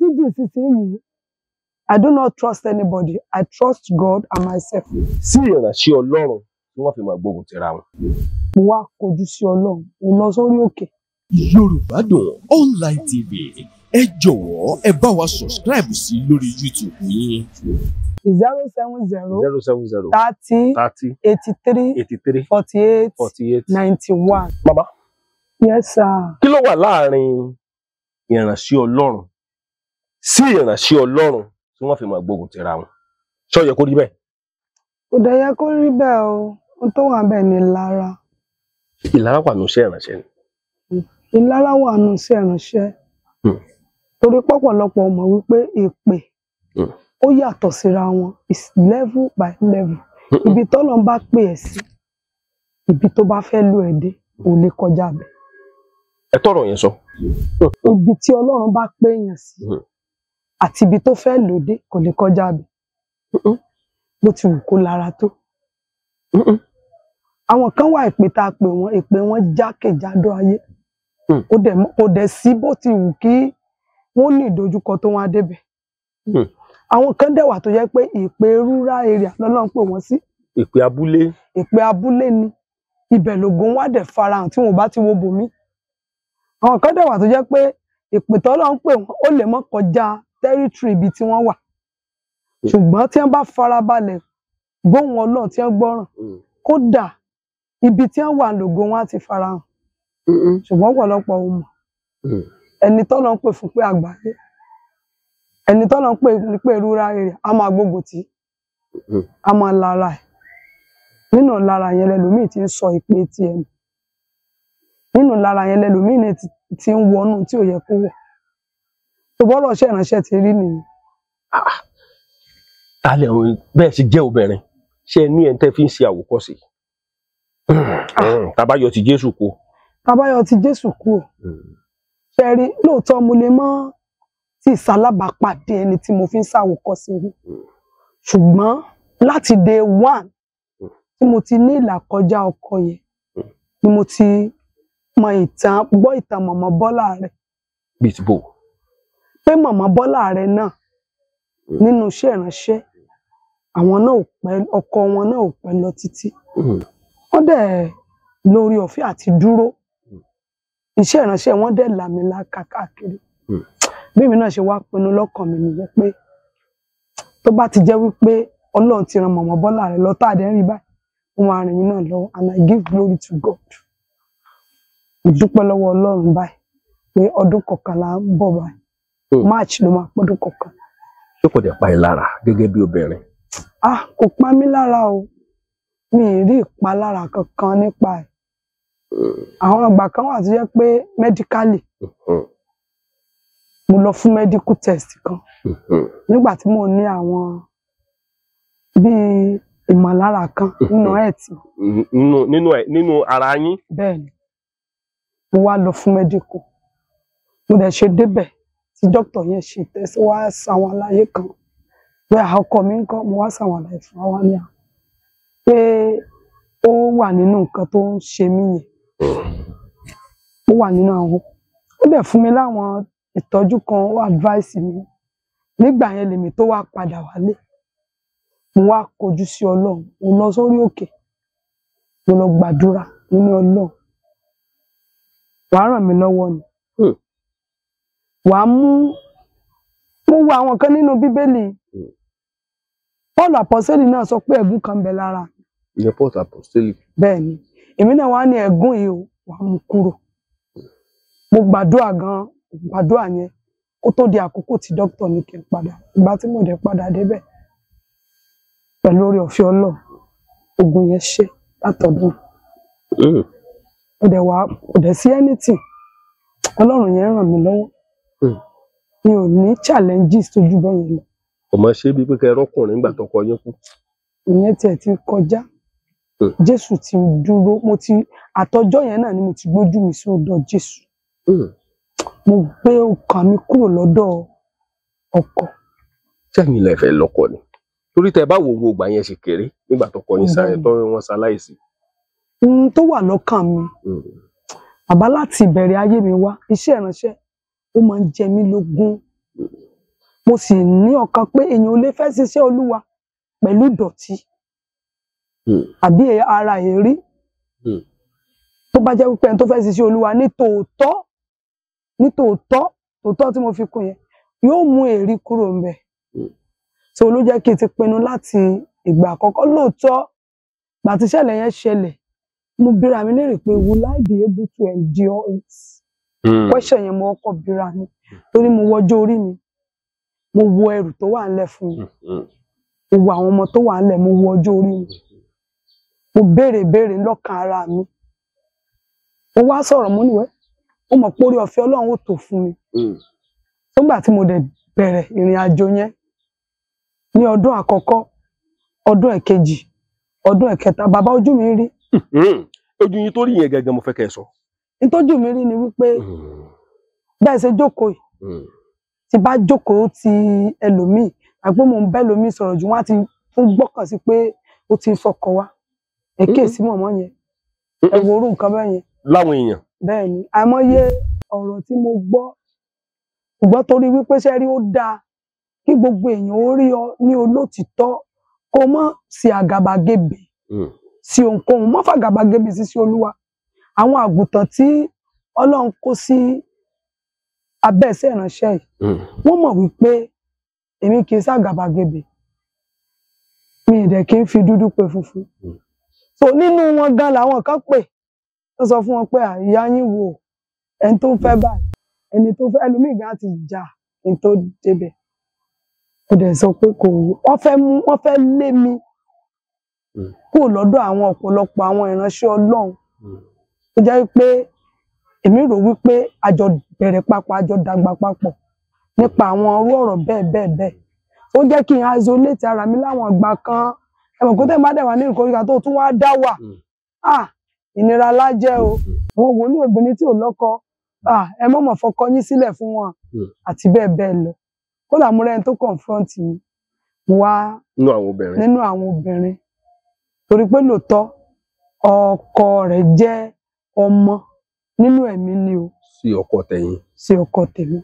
Títí di ìsinsìnyí, I do not trust anybody. I trust God and myself. Sí ìránṣẹ́ Ọlọ́run tí wọ́n fi máa gbógun tira wọn. Mo wá kojú sí Ọlọ́run, mo lọ sórí òkè. Yorùbá Dùn Online TV, ẹ jọ̀wọ́ ẹ bá wa subscribe sí lórí YouTube yín. 070 070 30 30 83 83 48 48 91. Màmá, Yes, sir. kí ló wà láàrin ìránṣẹ́ Ọlọ́run sí ìránṣẹ́ Ọlọ́run tí wọ́n fi máa gbógun tira wọn? Ṣó yẹ kó rí bẹ́ẹ̀? Kò dẹ̀ yẹ kó rí bẹ́ẹ̀ o. Ohun tó wà bẹ́ẹ̀ ni ìlara. Ìlara wà nù iṣẹ́ ìránṣẹ́ ni. Ìlara wà nù iṣẹ́ ìránṣẹ́. Torí pọ̀pọ̀lọpọ̀ mọ̀ wípé ìpè ó yàtọ̀ síra wọn, is level by level. Ibi tọ́lọ́run bá pè ẹ́ sí, ibi tó bá fẹ́ lò ẹ́ dé, ò lè kọjá bẹ̀. Ẹ tọrọ yẹn sọ. Ibi tí Ọlọ́run bá pè èèyàn sí àti ibi tó fẹ́ lò dé kò lè kọjá bẹ̀. Bó ti wù kó lára tó. Àwọn kan wà, ìpè tá a pè wọ́n, ìpè wọ́n jákèjádò ayé. Kò dẹ̀ sí bó ti wù kí wọ́n ní ìdojúkọ tó wọ́n á débẹ̀. Àwọn kan dẹ̀ wà tó jẹ́ pé ìpè rural area lọ́lọ́run pè wọ́n sí. Ìpè abúlé. Ìpè abúlé ni. Ibẹ̀ lògo wọn á dẹ̀ farahàn tí wọn ò bá ti wo bòmí. Àwọn kan dẹ̀ wà tó jẹ́ pé ìpè tọ́lọ́run pè wọ́n ó lè mọ́ kọjá territory ibi tí wọ́n wà. Ṣùgbọ́n tí wọ́n bá farabalẹ̀ gbóhùn Ọlọ́run tí wọ́n gbọ́ràn, kódà ibi tí wọ́n wà lògo wọn á ti farahàn. Ṣùgbọ́n ọ̀pọ̀lọpọ̀ ò mọ̀. Ẹni tọ́lọ́run pè fún pé àgbáyé, ẹni tọ́lọ́run pè ní pé rural area, a máa gbógun tì í, a máa lára ẹ̀. Nínú lára yẹn lẹlòmíì ti ń sọ ìpè tiẹ̀ nù. Nínú lára yẹn lẹlòmíì ní ti ń wọnú tí ò yẹ kó wọ̀. Tó bọ́rọ̀ iṣẹ́ ìránṣẹ́ ti rí nìyẹn. Alẹ́ òun bẹ́ẹ̀ sì jẹ́ obìnrin, ṣé ẹ ní ẹni tẹ́ fi ń ṣe àwòkọ́ṣe? Tàbáyọ ti Jésù kú. Tàbáyọ ti Jésù kú o. Ṣé rí, lóòótọ́ mo lè mọ́ tí ìsalábàápàdé ẹni tí mo fi ń ṣàwòkọ́ṣe rí. Ṣùgbọ́n láti day one tí mo ti ní ìlàkọjá ọkọ yẹn ni mo ti mọ ìtàn, gbọ́ ìtàn Màmá Bọ́lá rẹ̀. Bíi ti bò. Pé Màmá Bọ́lá rẹ̀ náà nínú iṣẹ́ ìránṣẹ́, àwọn náà ò pẹ́, ọkọ wọn náà ò pẹ́ lọ títí. Wọ́n dẹ̀ lórí ọ̀fẹ́ àti dúró. Iṣẹ́ ìránṣẹ́ wọn dẹ̀ làmìlaka káàkiri. Bí èmi náà ṣe wá pinnu lọ́kàn mi nìyẹn pé tó bá ti jẹ́ wípé Ọlọ́run ti ran Màmá Bọ́lá rẹ̀ lọ tá a dẹ̀ ń rí báyìí, ó máa rìn mí náà lọ́wọ́, and I give glory to God. Mo dúpẹ́ lọ́wọ́ Ọlọ́run báyìí pé ọdún 11 ń bọ̀ báyìí. March ló máa pọ́dún 11. Ṣé kò dẹ̀ pa ẹ́ lára gẹ́gẹ́ bí obìnrin? Ah, kò pa mí lára o. Mi ì rí ìpalára kankan nípa ẹ̀. Àwọn àgbà kan wà tó jẹ́ pé medically mo lọ fún medical test kan nígbà tí mo ní àwọn bíi ìmọ̀lára kan nínú ẹ̀tì. Nínú ara yín. Bẹ́ẹ̀ni, mo wá lọ fún medical. Mo dẹ̀ ṣe débẹ̀ tí dókítà yẹn ṣe test, wá ṣàwọn àlàyé kan. Pé ọkọ mi ń kọ́, mo wá ṣàwọn àlàyé fún wa ní àwọn pé ó wà nínú nǹkan tó ń ṣe mí yẹn. Ó wà nínú àwọn. Ó dẹ̀ fún mi láwọn ìtọ́jú kan, ó advice mi. Nígbà yẹn lèmi tó wá padà wálé. Mo wá kojú sí Ọlọ́run, mo lọ sórí òkè. Mo lọ gbàdúrà nínú Ọlọ́run. Wàá ràn mí lọ́wọ́ ni. Wàá mú, mo wo àwọn kan nínú Bíbélì. Paul Apostoli náà sọ pé ẹ̀gún kan ń bẹ lára. Ìyẹn Paul Apostoli. Bẹ́ẹ̀ni, èmi náà wá ní ẹ̀gún yìí o, wàá mú kúrò. Mo gbàdúrà gan, gbàdúrà yẹn kó tó di àkókò tí dókítà ní kí n padà. Ìgbà tí mo dẹ̀ padà débẹ̀ pẹ̀lú oore ọ̀fẹ́ Ọlọ́run, ogun yẹn ṣe látọ̀dún. Mo dẹ̀ wá, kò dẹ̀ sí anything. Ọlọ́run yẹn ràn mí lọ́wọ́. Mi ò ní challenges tó ju bẹ́ẹ̀ yẹn lọ. Ọmọ ṣe bíi pé kẹ rọkùnrin nígbà tọkọ yín kú. Ìyẹn tiẹ̀ ti kọjá. Jésù ti dúró, mo ti àtọjọ́ yẹn náà ni mo ti gbójú mi sí ọ̀dọ̀ Jésù. Mo gbé ọkàn mi kúrò lọ́dọ̀ ọkọ. Sẹ́yìn lẹ fẹ́ lọ́kọ ni. Torí tẹ bá wo wo ìgbà yẹn ṣe kéré nígbà tọkọ yín sáré tọ́ wọn ṣaláìsí. Ohun tó wà lọ́kàn mi, bàbá, láti ìbẹ̀rẹ̀ ayé mi wá, iṣẹ́ ìránṣẹ́ ó máa ń jẹ mí lógún. Mo sì ní ọkàn pé èèyàn ò lè fẹ́ ṣiṣẹ́ Olúwa pẹ̀lú ìdọ̀tí àbí ara èérí. Tó bá jẹ́ wípé ẹni tó fẹ́ ṣiṣẹ́ Olúwa ní tòótọ́, ní tòótọ́, tòótọ́ tí mo fi kún yẹn, yóò mú èérí kúrò ńbẹ̀. So ló jẹ́ kí n ti pinnu láti ìgbà àkọ́kọ́. Lóòótọ́, ìgbà tí ìṣẹ̀lẹ̀ yẹn ṣẹlẹ̀, mo bíra mi léèrè pé will I be able to endure it? Question yẹn mo kọ́kọ́ bíra mi, torí mo wo ọjọ́ orí mi, mo wo ẹrù tó wà ńlẹ̀ fún mi, mo wo àwọn ọmọ tó wà ńlẹ̀, mo wo ọjọ́ orí mi, mo béèrè béèrè lọ́kàn ara mi. Mo wá sọ̀rọ̀, mo níwẹ̀, mo mọ̀ pé orí ọ̀fẹ́ Ọlọ́run ó tó fún mi. Nígbà tí mo dẹ̀ bẹ̀rẹ̀ ìrìn àjò yẹn ní ọdún àkọ́kọ́, ọdún ẹ̀kejì, ọdún ẹ̀kẹta, bàbá, ojú mi rí. Ojú yín tó rí yẹn gangan mo fẹ́ kẹ́ ẹ sọ. Nítọ́jú mi rí ni wípé bẹ́ẹ̀ ṣe jókòó yìí, tí bá jókòó ti ẹlòmíì, àgbẹ̀ mò ń bẹ́ ẹlòmíì sọ̀rọ̀ jù, wọ́n á ti tún gbọ́kàn sí pé ó ti ń fọkàn wá. Ẹ kíyèsí mọ̀mọ́ yẹn, ẹ wo orú nǹkan bẹ́ẹ̀ yẹn. Láwọn èèyàn. Bẹ́ẹ̀ ni, àìmọye ọ̀rọ̀ tí mo gbọ́, ṣùgbọ́n torí wípé ṣe rí, ó dáa kí gbogbo èèyàn ó rí ọ ní olótìtọ́, kó mọ́ sí àgàbàgebè sí ohunkóhun, mọ́ fàgàbàgebè sí Olúwa. Àwọn àgùntàn tí Ọlọ́run kó sí abẹ́ iṣẹ́ ìránṣẹ́ yìí, wọ́n mọ̀ wípé èmi kì í ṣàgàbàgebè, mi ì dẹ̀ kí n fi dúdú pe funfun. So nínú wọn gan làwọn kan pè tó sọ fún wọn pé ìyá yín wò, ẹni tó ń fẹ́ báyìí, ẹni tó fẹ́ ẹlòmíì gan ti jà kí n tó débẹ̀. Kò dẹ̀ sọ pé kò, wọ́n fẹ́ mú, wọ́n fẹ́ lé mi kúrò lọ́dọ̀ àwọn ọ̀pọ̀lọpọ̀ àwọn ìránṣẹ́ Ọlọ́run, tó jẹ́ pé èmi rò wípé a jọ bẹ̀rẹ̀ papọ̀, a jọ dàgbà papọ̀, nípa àwọn orú ọ̀rọ̀ bẹ́ẹ̀ bẹ́ẹ̀ bẹ́ẹ̀. Ó jẹ́ kí n isolate ara mi láwọn ìgbà kan. Ẹ mọ̀ pé tẹ́ bá dẹ̀ wà ní ìkórìíra tó tún wá dá wà, ah, ìnira lájẹ́ o. Àwọn wòlíì obìnrin tí ò lọ́kọ, ah, ẹ mọ̀mọ̀ fọkọ yín sílẹ̀ fún wọn, àti bẹ́ẹ̀ bẹ́ẹ̀ lọ. Kódà mo rẹ́ni tó confront mi, mo wá nínú àwọn obìnrin. Nínú àwọn obìnrin, torí pé lóòótọ́ ọkọ rẹ̀ jẹ́ ọmọ nínú ẹ̀mí ni o. Sí ọkọ tẹ̀yìn. Sí ọkọ tèmi.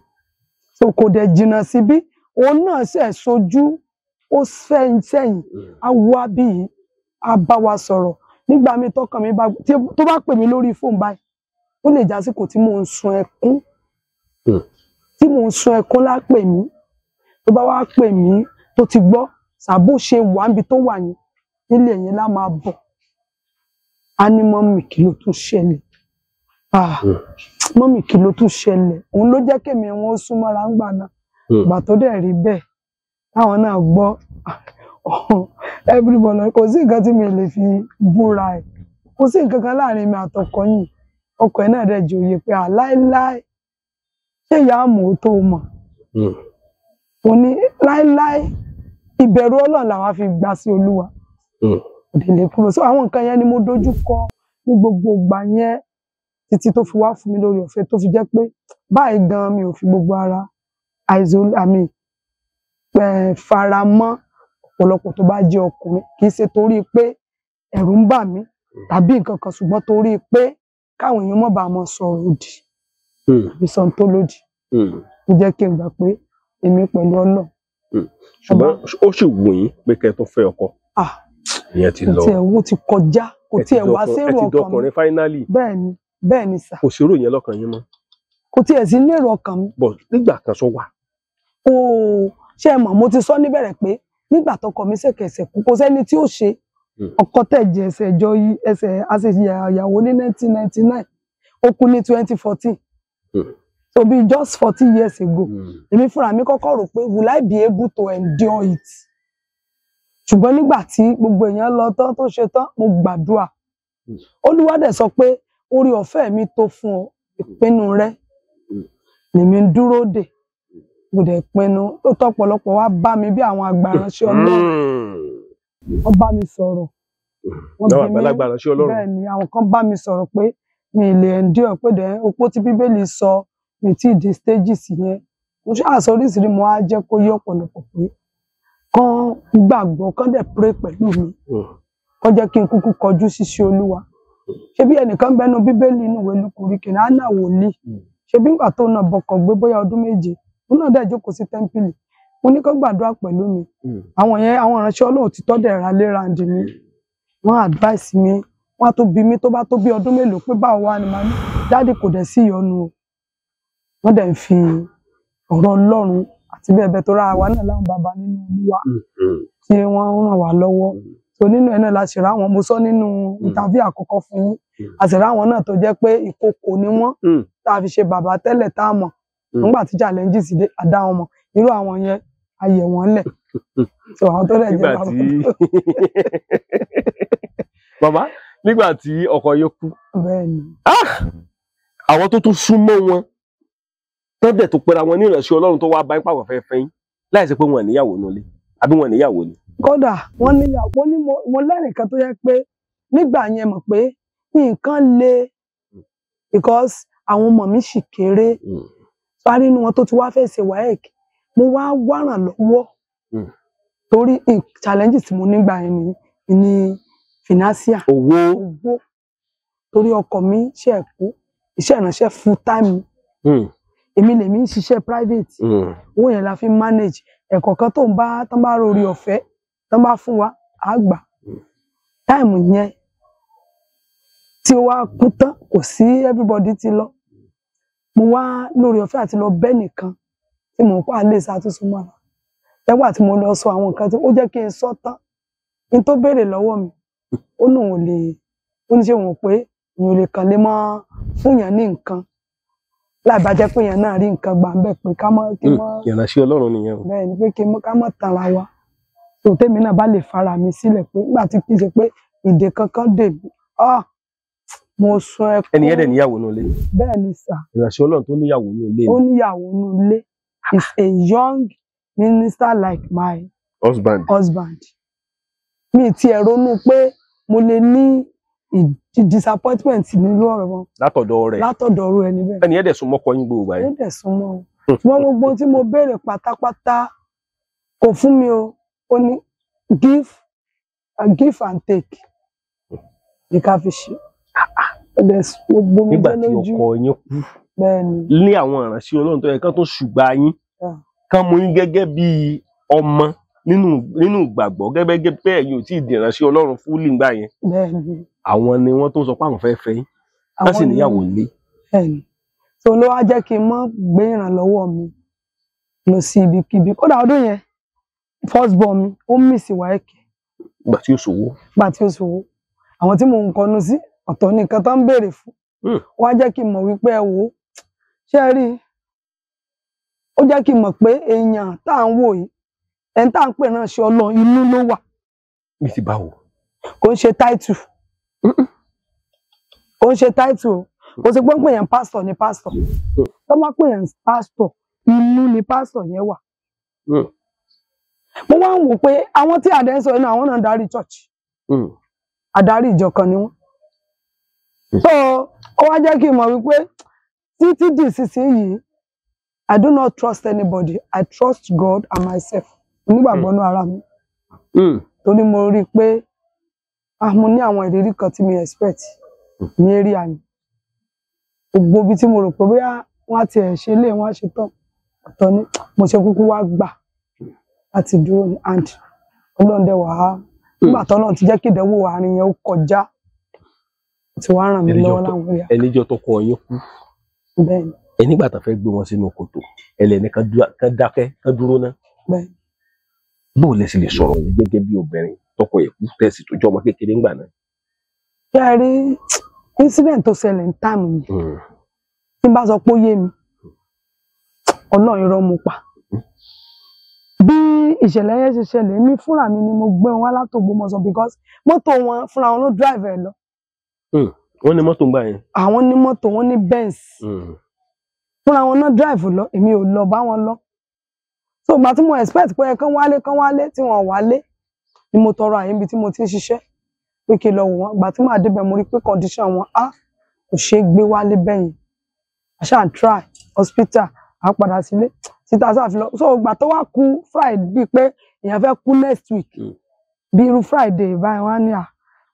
So kò dẹ̀ jìnnà síbí, òun náà ṣe sojú ó sẹ́yìn sẹ́yìn, á wá bí yìí, á bá wa sọ̀rọ̀. Nígbà míì tọkàn mi bá, tó bá pè mí lórí fóònù báyìí, ó lè jásìkò tí mò ń sun ẹkún, tí mò ń sun ẹkún lá pè mí. Tó bá wá pè mí, tó ti gbọ́ sàbó ṣe wà níbi tó wà yẹn nílé yẹn lá máa bọ̀, á ní, "Mummy, kí ló tún ṣẹlẹ̀? Ah, mummy, kí ló tún ṣẹlẹ̀?" Òun ló jẹ́ kémi wọn ó súnmọ́ra ńgbà náà. Ìgbà tó dẹ̀ rí bẹ́ẹ̀, táwọn náà gbọ́ everybody, kò sí nǹkan tí mi lè fi búra ẹ̀, kò sí nǹkan kan láàrin mi àtọkọ yìí. Ọkọ ẹ̀ náà dẹ̀ jòyè pé à láéláé, ṣé ìyá àmọ́ tó mọ̀? Mo ní láéláé, ìbẹ̀rù Ọlọ́run làwa fi gbà sí Olúwa, òdèlè kúrò. So àwọn nǹkan yẹn ni mo dojú kọ ní gbogbo ìgbà yẹn títí tó fi wá fún mi lórí ọ̀fẹ́, tó fi jẹ́ pé báyìí gan mi ò fi gbogbo ara àmì fara mọ́ ọ̀pọ̀lọpọ̀ tó bá jẹ́ ọkùnrin. Kì í ṣe torí pé ẹ̀rù ń bà mí tàbí nǹkan kan, ṣùgbọ́n torí pé káwọn èèyàn má bàa máa sọ̀rọ̀ òdì àbí sọ ohun tó lòdì. Ó jẹ́ kí n gbà pé èmi pẹ̀lú Ọlọ́run. Ṣùgbọ́n ó sì wù yín pé kẹ́ ẹ tó fẹ́ ọkọ. Ah, ìyẹn ti kò lọ. tiẹ̀ wó ti kọjá, kò Ẹ ti tiẹ̀ wá sérò ẹ ti ọkàn mi. dọkùnrin finally. Bẹ́ẹ̀ ni, bẹ́ẹ̀ ni sà. Kò sérò yẹn lọ́kàn yín mọ́. Kò tiẹ̀ sí ní èrò ọkàn mi. But nígbà kan sọ wà. Kò ṣe é mọ̀, mo ti sọ níbẹ̀rẹ̀ pé nígbà tọkọ mi ṣẹ̀kẹ̀ṣẹ̀ kú, kò sẹ́ni tí ó ṣe ọkọ tẹ̀jẹ̀ ẹsẹ̀ jọ yí ẹsẹ̀ àṣeyàwó ní 1999, ó kú ní 2014, so be just 14 years ago. Èmi fúnra mi kọ́kọ́ rò pé will I be able to endure it? Ṣùgbọ́n nígbà tí gbogbo èèyàn lọ tán, tó ṣe tán, mo gbàdúrà. Olúwa dẹ̀ sọ pé orí ọ̀fẹ́ mi tó fún ọ, ìpinnu rẹ lèmi ń dúró dè. Mo dẹ̀ pinnu tó tọ́pọ̀lọpọ̀ wá bá mi bí àwọn àgbà ìránṣẹ́ Ọlọ́run. Wọ́n bá mi sọ̀rọ̀, wọ́n Náà bi mí. Àgbàlagbà ìránṣẹ́ Ọlọ́run. Bẹ́ẹ̀ ni, àwọn kan bá mi sọ̀rọ̀ pé mi ì lè endure, pé dẹ̀ opó tí Bíbélì sọ, mi tí ì dé stages yẹn. Mo ṣáà sọ oríṣiríṣi, mo á jẹ́ kó yé ọ̀pọ̀lọpọ̀ pé kán gbàgbọ́, kán dẹ̀ pray pẹ̀lú mi, kán jẹ́ kí n kúkú kọjú síṣẹ́ Olúwa. Ṣé bí ẹnìkan bẹnu Bíbélì inú ìwé Lúùkù orí kìíní, Áánà wòlíì, ṣé bí nígbà tó náà bọkọ̀ gbé bóyá ọdún 7, òun náà dẹ̀ jókòó sí tẹ́ḿpìlì. Mo ní kó gbàdúrà pẹ̀lú mi. Àwọn yẹn, àwọn ìránṣẹ́ Ọlọ́run ti tọ́dẹ̀ ra léra ǹdí mi, wọ́n advice mi, wọ́n á tó bí mi tó bá tó bí ọdún mélòó pé báwo wá ni màá ní dáàdì kò dẹ̀ sí ìyọnu o. Wọ́n dẹ̀ ń fi ọ̀rọ̀ Ọlọ́run àti bẹ́ẹ̀ bẹ́ẹ̀ tó ra àwa náà láwọn bàbá nínú Olúwa tí wọ́n ń ràn wá lọ́wọ́. So nínú ẹ̀ náà la ṣe ráwọn, mo sọ nínú interview àkọ́kọ́ fún yín, a sì ráwọn náà tó jẹ́ pé ìkòkò ni wọ́n tá a fi ṣe bàbá tẹ́lẹ̀ tá a mọ̀. Nígbà tí challenges dé, a dá wọn mọ̀. Irú àwọn yẹn a yẹ̀ wọ́n lẹ̀. So àwọn tó dẹ̀ jẹ́ Nígbà bàbá tí bàbá, nígbà tí ọkọ yẹn kú, bẹ́ẹ̀ ni. Àwọn tó tún súnmọ́ wọn tọ́dẹ̀ tó pera wọn ní ìránṣẹ́ Ọlọ́run tó wá bá yín pàwọ̀ fẹ́ẹ́ fẹ́ yín láìsí pé wọn níyàwó nulẹ̀ àbí wọn níyàwó ni. Kódà wọ́n níyàwó ní mo lẹ́nìkan tó yẹ pé nígbà yẹn mọ̀ pé nǹkan le because àwọn ọmọ mi sì kéré. Sáré inú wọn tó ti wá fẹ́ ṣe WAEC, mo wá wárán lọ́wọ́ torí challenges tí mo nígbà yẹn ni financial. Owó. Owó, torí ọkọ mi ṣe kú, iṣẹ́ ìránṣẹ́ full time, èmi lèmi ń ṣiṣẹ́ private. Owó yẹn la fi ń manage. Ẹ̀kọ̀ọ̀kan tó ń bá tán bá rori ọ̀fẹ́ tán bá fún wa, á gbà. Time yẹn tí ó wá kú tán, kò sí, everybody ti lọ. Mo wá lórí ọ̀fẹ́ àti lọ bẹ́ẹ̀ nìkan tí mò ń pa lè ṣàtúnṣe mọ́ra ẹgbà tí mo lọ sọ àwọn nǹkan tí ó jẹ́ kí n sọ tán ní tó béèrè lọ́wọ́ mi, ó ní òun ò lè, ó ní ṣé òun pé òun ò lè kàn lè mọ́ fún yàn ní nǹkan láì bá jẹ́ pé yàn náà rí nǹkan gbà ń bẹ̀ pé ká mọ́ kí mọ́. Ìránṣẹ́ Ọlọ́run nìyẹn o. Bẹ́ẹ̀ ni, pé kí mọ́ ká mọ́ tanra wa tó tèmi náà bá lè fara mi sílẹ̀ pé nígbà tí kì í ṣe pé ìdè kankan dè mí, ah, mo sun ẹkún. Ẹni yẹn dẹ̀ níyàwó nulẹ̀? Bẹ́ẹ̀ ni sà. Ìránṣẹ́ Ọlọ́run tó níyàwó nulẹ̀? Ó níyàwó nulẹ̀, is a young minister like my husband. Husband. Mi ti ẹ̀ ronú pé mo lè ní disappointment nínú ọ̀rọ̀ wọn. Látọ̀dọ̀ rẹ̀? Látọ̀dọ̀ ọ̀rọ̀ ẹni bẹ́ẹ̀. Ẹni yẹn dẹ̀ súnmọ́ ọkọ yín gbogbo Ó yẹn? Dẹ̀ súnmọ́ o, ṣùgbọ́n gbogbo ohun tí mo béèrè pátápátá kò fún mi o. Ó ní give, give and take ní ká fi ṣe. Ó dẹ̀ gbogbo mi Nígbà jẹ́ tí lójú. ọkọ yín kú, Bẹ́ẹ̀ ni. ní àwọn ìránṣẹ́ Ọlọ́run tó yẹ kán tó ṣùgbà yín, kán mú yín gẹ́gẹ́ bí ọmọ nínú ìgbàgbọ́, gẹ́gẹ́ bẹ́ẹ̀ yóò tí ì di ìránṣẹ́ Ọlọ́run fún lìngbà yẹn, Bẹ́ẹ̀ ni. àwọn ni wọ́n tó sọ pé àwọn fẹ́ fẹ́ yín, wọ́n sì Àwọn ni- níyàwó nílé. Bẹ́ẹ̀ ni. So ló wá jẹ́ kí n mọ́ gbé ìrànlọ́wọ́ mi lọ sí ibikíbi. Kódà ọdún yẹn, first born mi ó miss WAEC. Ìgbà tí ó ṣòwò. Gbà tí ó ṣòwò, àwọn tí mò ń kọnu sí ọ̀tọ̀ ní nǹkan tó ń béèrè fún. Wá jẹ́ kí n mọ̀ wípé ẹ wò ó, ṣé ẹ rí i, ó jẹ́ kí n mọ̀ pé èèyàn tá à ń wò yìí, ẹni tá à ń pè náà ṣe Ọlọ́run, inú ló wà. Bí ti báwo? Kò ń ṣe title, kò ń ṣe title o. Kò sí pé ń pè yẹn pásítọ̀ ni pásítọ̀. Tó bá pè yẹn pásítọ̀, inú ni pásítọ̀ yẹn wà. Mo wá ń wò pé àwọn tí àdé ń sọ inú àwọn náà ń darí church, adarí ìjọ kan ni wọ́n. So ó wá jẹ́ kí n mọ̀ wípé títí di ìsinsìnyí, I do not trust anybody. I trust God and myself. Onígbàgbọ́ nú ara mi, torí mo rí i pé, ah, mo ní àwọn ìrírí kan tí mi expect ní area yẹn. Gbogbo ibi tí mo rò pé bóyá wọ́n á tiẹ̀ ṣe lé wọ́n á ṣe tán, ọ̀tọ̀ ni. Mo ṣe kúkú wá gbà láti dúró ní and Ọlọ́run dẹ̀ wá, nígbà tọ́lọ́run ti jẹ́ kí ìdánwò àárín yẹn ó kọjá, ó ti wá ràn mí lọ́wọ́ láwọn area. Ẹníjọ́ tó kọ yín kú, Bẹ́ẹ̀ ni. ẹnígbà tó fẹ́ gbé wọn sínú kòtò, ẹlẹ́ni kan dákẹ́, kan dúró ná. Bẹ́ẹ̀ ni. Bóò lẹ sì lè sọ̀rọ̀ yìí gẹ́gẹ́ bí obìnrin tọkọ ẹ̀ kú, tẹ̀sí tó jọ́ ọmọ kékeré ńgbà náà? Ṣé ẹ rí incident tó ṣẹlẹ̀ ní time yìí, tí n bá sọ pé ó yé mi, Ọlọ́run, irọ́ mo pa. Bí ìṣẹ̀lẹ̀ yẹn ṣe ṣẹlẹ̀, èmi fúnra mi ni mo gbé wọn wá látÒgbómọ̀ṣọ́ because mọ́tò wọn, fúnra wọn ló drive ẹ̀ lọ. Wọ́n ní mọ́tò ńgbà yẹn? Àwọn ní mọ́tò, wọn ní Benz. Fúnra wọn náà drive lọ, èmi ò lọ bá wọn lọ. So ìgbà tí mo expect pé kán wálé, kán wálé, tí wọn wálé ni mo tọrọ àyè níbi tí mo ti ń ṣiṣẹ́ pé kí n lọ wò wọ́n. Ìgbà tí màá débẹ̀, mo rí pé condition wọn á kò ṣeé gbé wálé bẹ́yẹn. I ṣáà try hospital, à ń padà sílé títà sáà fi lọ. So ìgbà tó wá kú Friday, bíi pé èèyàn fẹ́ kú next week, bí irú Friday báyìí, wọ́n á ní à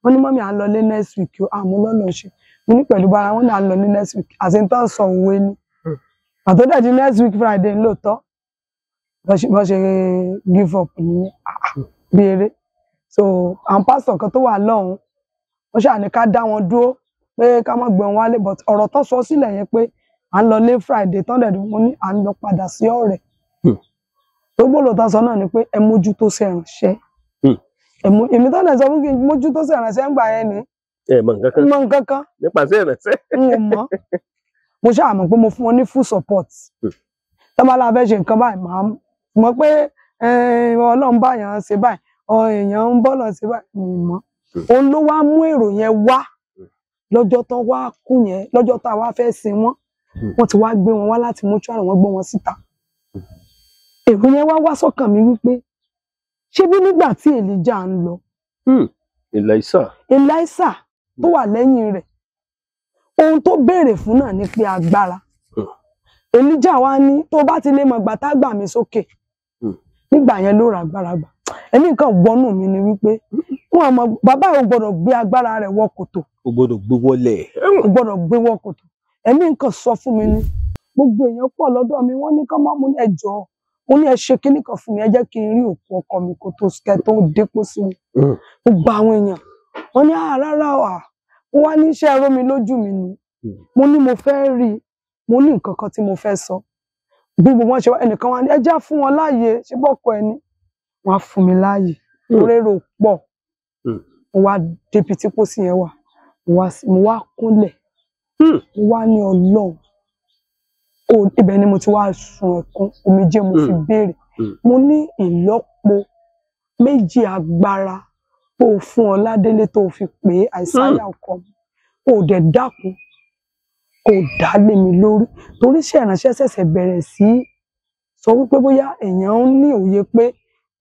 wọ́n ní mummy, à ń lọlé next week o. Àmọ́ lọ́nà ṣe mo ní pẹ̀lú bára wọn ní à ń lọlé next week, àti ní tó ń sọ òwe ni. Àtó dẹ̀ di next week Friday lóòótọ́, Bọ́n ṣe give up nìyẹn, bí eré. So àwọn pásítọ̀ kan tó wà lọ́hùn, wọ́n ṣáà ní ká dá wọn dúró pé ká má gbé wọn wálé, but ọ̀rọ̀ tán sọ sílẹ̀ yẹn pé à ń lọ lé Friday tán dẹ̀ mo ní à ń lọ padà sí ọ̀rẹ́. Tó gbọ́dọ̀ tán sọ náà ni pé ẹ mójútó sí ìránṣẹ́. Èmi tán dẹ̀ sọ fún kí n mójútó sí ìránṣẹ́ ń gbà yẹn ni. Ẹ mọ nǹkan kan. Mọ nǹkan kan. Nípasẹ̀ ìránṣẹ́. N ò mọ̀. Mo ṣáà mọ̀ pé mo fún wọn ní full support. Tọ́ba la fẹ́ ṣe nǹkan báyìí, màá mọ̀ pé Ọlọ́run bá yàn án ṣe báyìí, èèyàn ń bọ́ lọ ṣe báyìí, mi ò mọ̀. Òun ló wá mú èrò yẹn wá lọ́jọ́ tán wá kú yẹn, lọ́jọ́ tá a wá fẹ́ sin wọ́n. Wọ́n ti wá gbé wọn wá láti mọ́ṣúárì, wọ́n gbé wọn síta. Èrò yẹn wá wá sọ́kàn mi wípé ṣé bí nígbà tí Èlíjà ń lọ, Èlíṣà, Èlíṣà tó wà lẹ́yìn rẹ̀, ohun tó béèrè fún náà ni pé agbára. Èlíjà wá ní tó bá ti lè mọ̀ gbà tá gbà mí sókè, nígbà yẹn ló ra agbára gbà. Ẹ̀mí nǹkan wọnú mi ni wípé wọn mọ̀ bàbá ò gbọ́dọ̀ gbé agbára rẹ̀ wọ kòtò. Ò gbọ́dọ̀ gbé wọlé. Ò gbọ́dọ̀ gbé wọ kòtò. Ẹ̀mí nǹkan sọ fún mi ni gbogbo èèyàn pọ̀ lọ́dọ̀ mi, wọ́n ní kán má mú ẹjọ́, mo ní ẹ ṣe kíní kan fún mi, ẹ jẹ́ kí n rí òkú ọkọ mi kó tó kẹ tó dépò sí mi. Gbogbo àwọn èèyàn wọ́n ní rárá o, mo wá ní iṣẹ́ ró mi lójú mi ni. Mo ní mo fẹ́ rí i, mo ní nǹkan kan tí mo fẹ́ sọ. Bí gbogbo wọn ṣe wá, ẹnìkan wá ní ẹ já fún wọn láàyè, ṣé bọ́kọ ẹni wọ́n á fún mi láàyè, lórérò pọ̀. Mo wá débi tí pósí yẹn wà, mo wá kúnlẹ̀, mo wá ní Ọlọ́run, ibẹ̀ ni mo ti wá sun ẹkún omijé, mo fi béèrè. Mo ní ìlọ́po méjì agbára tó fún Ọládélé tó fi pè é Àìsáyà ọkọ mi, kò dẹ̀ dákun, kò dá lé mi lórí, torí iṣẹ́ ìránṣẹ́ ṣẹ̀ṣẹ̀ bẹ̀rẹ̀ sí sọ wípé bóyá èèyàn ń ní òye pé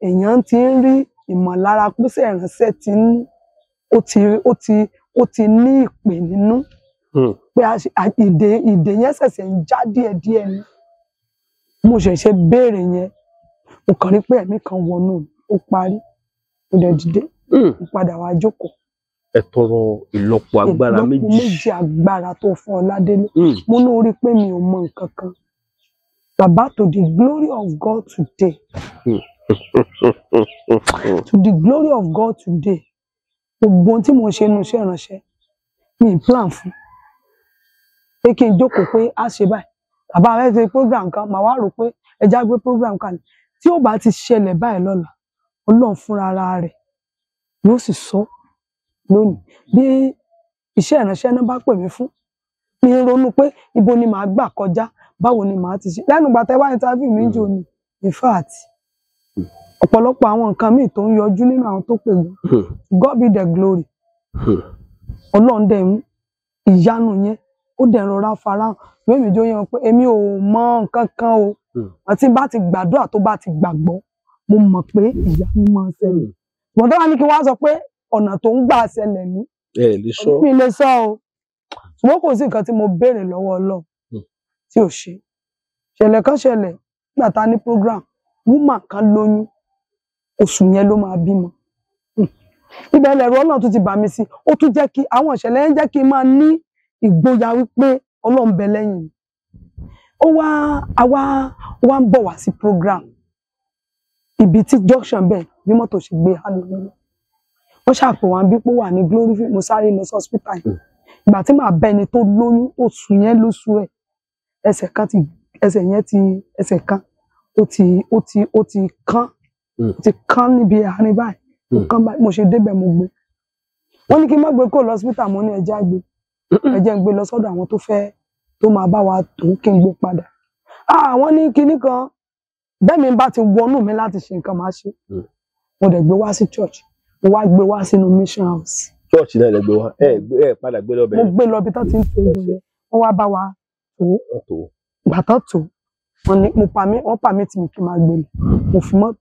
èèyàn ti ń rí ìmọ̀lára pé iṣẹ́ ìránṣẹ́ ti ń ó ti ní ìpè nínú, pé ìdè yẹn ṣẹ̀ṣẹ̀ ń já díẹ̀díẹ̀ ni. Mo ṣẹ̀ṣẹ̀ béèrè yẹn, mo kàn rí pé ẹ̀mí kan wọnú mi, ó parí, mo dẹ̀ dìde, mo padà wá jókòó. Ẹ tọrọ ìlọ́po agbára méjì. Ìlọ́po méjì agbára tó fún Ọládélé. Mo ní orí pé mi ò mọ nǹkan kan. Bàbá, to the glory of God today. To the glory of God today. Gbogbo ohun tí mo ṣe inú iṣẹ́ ìránṣẹ́, mi ì plan fún. Pé kí n jókòó pé a ṣe báyìí. Bàbá rẹ̀ ṣe program kan, màá wá rò pé ẹja gbé program kan. Tí ó bá ti ṣẹlẹ̀ báyìí lọ́la, Ọlọ́run fúnra ara rẹ̀ yóò sì sọ lónìí. Bí iṣẹ́ ìránṣẹ́ náà bá pè mí fún, mi ń ronú pé ibo ni màá gbà kọjá, báwo ni màá ti ṣe. Lẹ́nu ìgbà tẹ́ wá interview mi ń jò ní, in fact, ọ̀pọ̀lọpọ̀ àwọn nǹkan míì tó ń yọjú nínú àwọn tó pè mí. God be the glory. Ọlọ́run dẹ̀ ń ìyanu yẹn, ó dẹ̀ ń rọra farahàn. Mímí jó yẹn pé èmi ò mọ nǹkan kan o. Àti bá ti gbàdúrà tó bá ti gbàgbọ́, mo mọ̀ pé ìyanu máa ń ṣẹlẹ̀. Ṣùgbọ́n tó bá ní kí wọ́n á sọ pé ọ̀nà tó ń gbà ṣẹlẹ̀ ní, Ẹ lè sọ. Mi lè sọ o. Ṣùgbọ́n kò sí nǹkan tí mo béèrè lọ́wọ́ Ọlọ́run tí ò ṣe. Ṣẹlẹ̀ kan ṣẹlẹ̀ nígbà tá a ní program, woman kan lóyún, oṣù yẹn ló máa bímọ. Ibẹ̀ lẹ̀rù Ọlọ́run tún ti bà mí sí. Ó tún jẹ́ kí àwọn ìṣẹ̀lẹ̀ yẹn jẹ́ kí n máa ní ìgboyà wípé Ọlọ́run bẹ lẹ́yìn mi. Ó wá àwa wá ń bọ̀ wá sí program. Ibi tí junction bẹ́ẹ̀ bí mọ́tò ṣe gbé há lórí. Wọ́n ṣàpè wá bí pé ó wà ní Glory, mo sáré lọ sí hospital yẹn. Ìgbà tí màá bá ẹni tó lóyún oṣù yẹn lóṣù ẹ̀, ẹsẹ̀ kan ti ẹsẹ̀ yẹn ti ẹsẹ̀ kan ó ti kán, ó ti kán níbi àárín báyìí. Ó kán báyìí, mo ṣe débẹ̀ mo gbé. Wọ́n ní kí n má gbé kó lọ hospital, mo ní ẹ jẹ́ á gbé. Ẹ jẹ́ n gbé lọ sọ́dọ̀ àwọn tó fẹ́ tó máa bá wa tó kí n gbé padà. Wọ́n ní kinní kan, bẹ́ẹ̀ mi bá ti wọnú mi láti ṣe nǹkan máa ṣe. Mo dẹ̀ gbé wá sí church, mo wá gbé wá sínú mission house. Church náà lẹ gbé wá, ẹ padà gbé lọ Mo bẹ̀rẹ̀. gbé lọ ibi tó ti ń to egun yẹn, wọ́n wá bá wa tó. Tó. Ìgbà tán tó, wọ́n ní mo pa mí, wọ́n pa mí tì mí kí n máa gbé lọ.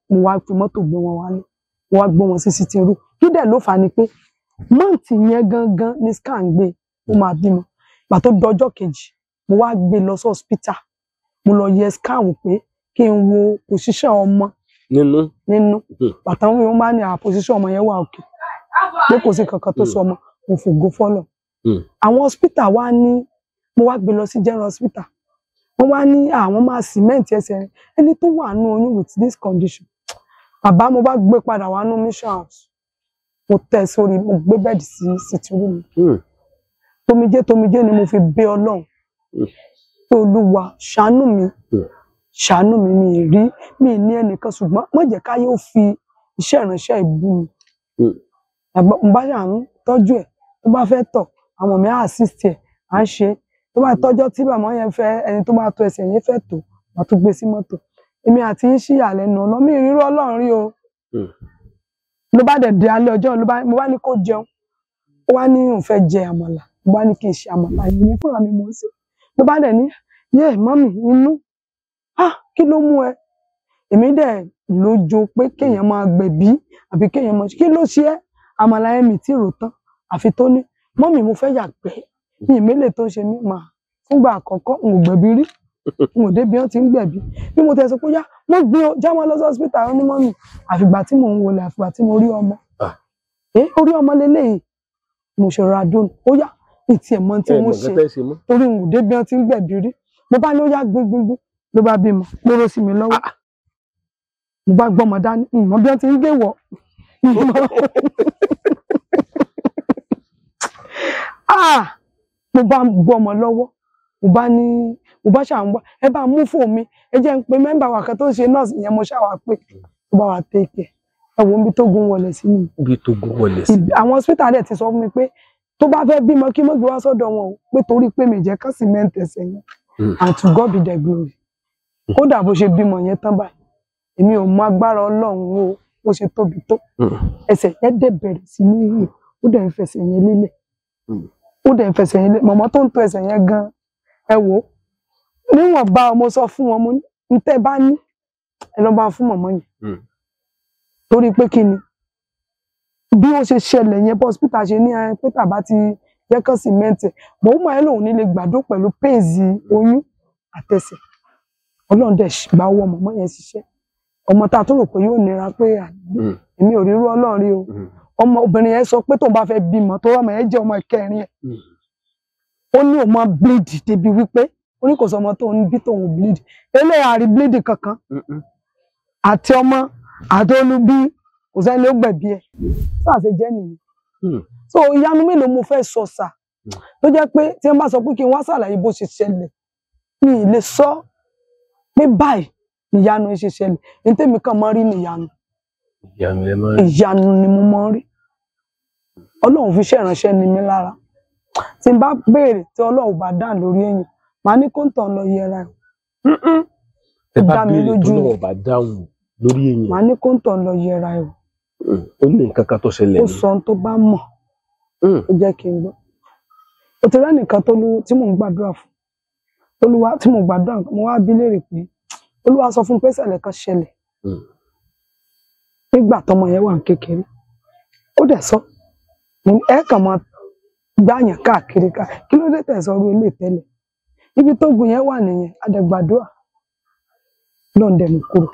Mo wá fi mọ́tò gbé wọn wálé. Mo wá gbé wọn sí sitting room. Kí dẹ̀ ló fà á ni pé month yẹn gangan ni scan gbé, ó máa bímọ. Ìgbà tó dọjọ́ kejì, mo wá gbé lọ sí hospital. Mo lọ yẹ scan wò pé kí n wo position ọmọ Nínú. nínú. Bàtà wọn máa ní à position ọmọ yẹn wà òkè, pé kò sí kankan tó sọ ọmọ, mo fògo fọ́lọ̀. Àwọn hospital wá ní mo wá gbé lọ sí general hospital. Wọ́n wá ní àwọn máa cement ẹsẹ̀ rẹ̀, ẹni tó wà nù oyún with this condition. Bàbá, mo bá gbé padà wá nù mission house, mo tẹ̀ sórí, mo gbé bẹ́ẹ̀dì sí sitting room. Tomijé tomijé ni mo fi bẹ̀ Ọlọ́run pé Olúwa ṣàánú mi, ṣàánú mi, mi rí mi ní ẹnìkan, ṣùgbọ́n má jẹ́ káyé ó fi iṣẹ́ ìránṣẹ́ ìbú mi. Mo bá ṣà ń tọ́jú ẹ̀, tó bá fẹ́ tọ̀, àwọn mi á assist ẹ̀, à ń ṣe. Tó bá tọ́jọ́ tí bàmọ́ yẹn fẹ́, ẹni tó bá tọ́ ẹsẹ̀ yẹn fẹ́ tó, wàá tún gbé sí mọ́tò. Èmi àti ń ṣìyà lẹ́nu ọ̀nà mi ìrírú Ọlọ́run rí o. Ló bá dẹ̀ di alẹ́ ọjọ́, ló bá mo bá ní kó jẹun, ó wá ní òun fẹ́ jẹ àmàlà. Mo bá ní kí n ṣe àmàlà yìí ní fúnra mi mò ń ṣe. Ló bá dẹ̀ ní, yé mọ́mì inú, ah, kí ló mú ẹ? Èmi dẹ̀ lójo pé kéèyàn máa gbẹ̀bí àbí kéèyàn máa, kí ló ṣe ẹ́? Àmàlà yẹn mi tí rò tán, àfi tó ní, mọ́mì mo fẹ́ yàgbẹ́, mi ìmélè tó ń ṣe mí mà. Fúngbà àkọ́kọ́ n ò gbẹ̀bí rí, n ò débi wọ́n ti ń gbẹ̀bí. Bí mo tẹ̀ sọ pé yá mo gbé o, já wọn lọ sí hospital, ó ní mọ́mì, àfìgbà tí mò ń wọlé, àfìgbà tí mo rí ọmọ, orí ọmọ leléyìí, mo ṣe rọra dóni, ó yá ìtì ẹ̀ mọ́ tí mo ṣe, torí n ò débi wọ́n ti ń gbẹ̀bí rí. Mo bá ní ó yá gbégbégbé, ló bá bímọ, lóró sí mi lọ́wọ́. Mo bá gbọ́mọ dání, mọ bí wọ́n ti ń gbé wọ̀. Mo bá gbọ́mọ lọ́wọ́, mo bá ní, mo bá ṣà ń wá, ẹ bá mú fóònù mi, ẹ jẹ́ ń pe mẹ́mbà wa kan tó ń ṣe nọ́ọ̀sì yẹn, mo ṣà wá pé tó bá wa take ẹ wo ibi tó gun wọlé sí mi. Ibi tó gun wọlé sí. Àwọn hospital dẹ̀ ti sọ fún mi pé tó bá fẹ́ bímọ kí mọ́ gbé wá sọ́dọ̀ wọn o, pé torí pé mi jẹ́ kán cement ẹsẹ̀ yẹn. And to God be the glory. Kódà bó ṣe bímọ yẹn tán báyìí, èmi ò mọ agbára Ọlọ́run o, bó ṣe tóbi tó. Ẹsẹ̀ yẹn dẹ̀ bẹ̀rẹ̀ sí ní yìí, ó dẹ̀ ń fẹsẹ̀ yẹn lélẹ̀. Ó dẹ̀ ń fẹsẹ̀ yẹn lélẹ̀. Mọ̀mọ́ tó ń to ẹsẹ̀ yẹn gan-an, ẹ wò ó. Níwọ̀nba mo sọ fún wọn, mo ní tẹ́ bá ní, ẹ lọ bá fún mọ̀mọ́ yẹn. Torí pé kí ni? Bí ó ṣe ṣẹlẹ̀ yẹn, bó hospital ṣe ní pé tàbá ti jẹ́ kán cement ẹ̀, mọ̀ ó máa ń lòun nílé gbàdó pẹ̀lú pains oyún àtẹsẹ̀. Ọlọ́run dẹ̀ gba owó mọ̀mọ́ yẹn ṣiṣẹ́. Ọmọ tá a tó rò pé yóò nira pé èmi ò rírú Ọlọ́run rí o. Ọmọ obìnrin yẹn sọ pé tóun bá fẹ́ bímọ, tó ọmọ yẹn jẹ́ ọmọ ìkẹrin ẹ̀. Ó ní òun máa bleed débi wípé ó ní kò sọ ọmọ tó ń bí tóun bleed. Eléyà rí bleed kankan. Àti ọmọ àti olúbí kò sẹ́ni ló gbẹ̀bí ẹ̀. Sáà ṣe jẹ́ nìyẹn. So ìyanu mélòó mo fẹ́ sọ sà tó jẹ́ pé tí wọ́n bá sọ pé kí n wá ṣàlàyé bó ṣe ṣẹlẹ̀, mi ì lè sọ pé báyìí níyanu ṣe ṣẹlẹ̀. Ní tèmi kàn máa rí níyanu. Ìyanu ni mo máa ń rí. Ọlọ́run fi iṣẹ́ ìránṣẹ́ ni mí lára. Tí n bá béèrè tí Ọlọ́run bá dá lórí èèyàn, màá ní kó ń tàn lọ yẹra ẹ̀. Ẹ bá béèrè tó lọ́wọ́ bá dáhùn lórí èèyàn, màá ní kó ń tàn lọ yẹra ẹ̀. Ó ní nǹkan kan tó ṣẹlẹ̀. Ó sọ ohun tó bá mọ̀, ó jẹ́ kí n gbọ́. Ó ti rẹ́nìkan tó lú tí mò ń gbàdúrà fún. Olúwa tí mò ń gbàdúrà, mo wá bi léèrè pé Olúwa sọ fún pé ìṣẹ̀lẹ̀ kan ṣẹlẹ̀ nígbà tọmọ yẹn wà ní kékeré. Ó dẹ̀ sọ, ẹ kàn máa gbàyàn káàkiri ká, kí ló dé tẹ̀ sọ orí ilé tẹ́lẹ̀? Ibi tó gùn yẹn wà nìyẹn, adẹ̀gbàdúrà lọ́n dẹ̀ mú kúrò.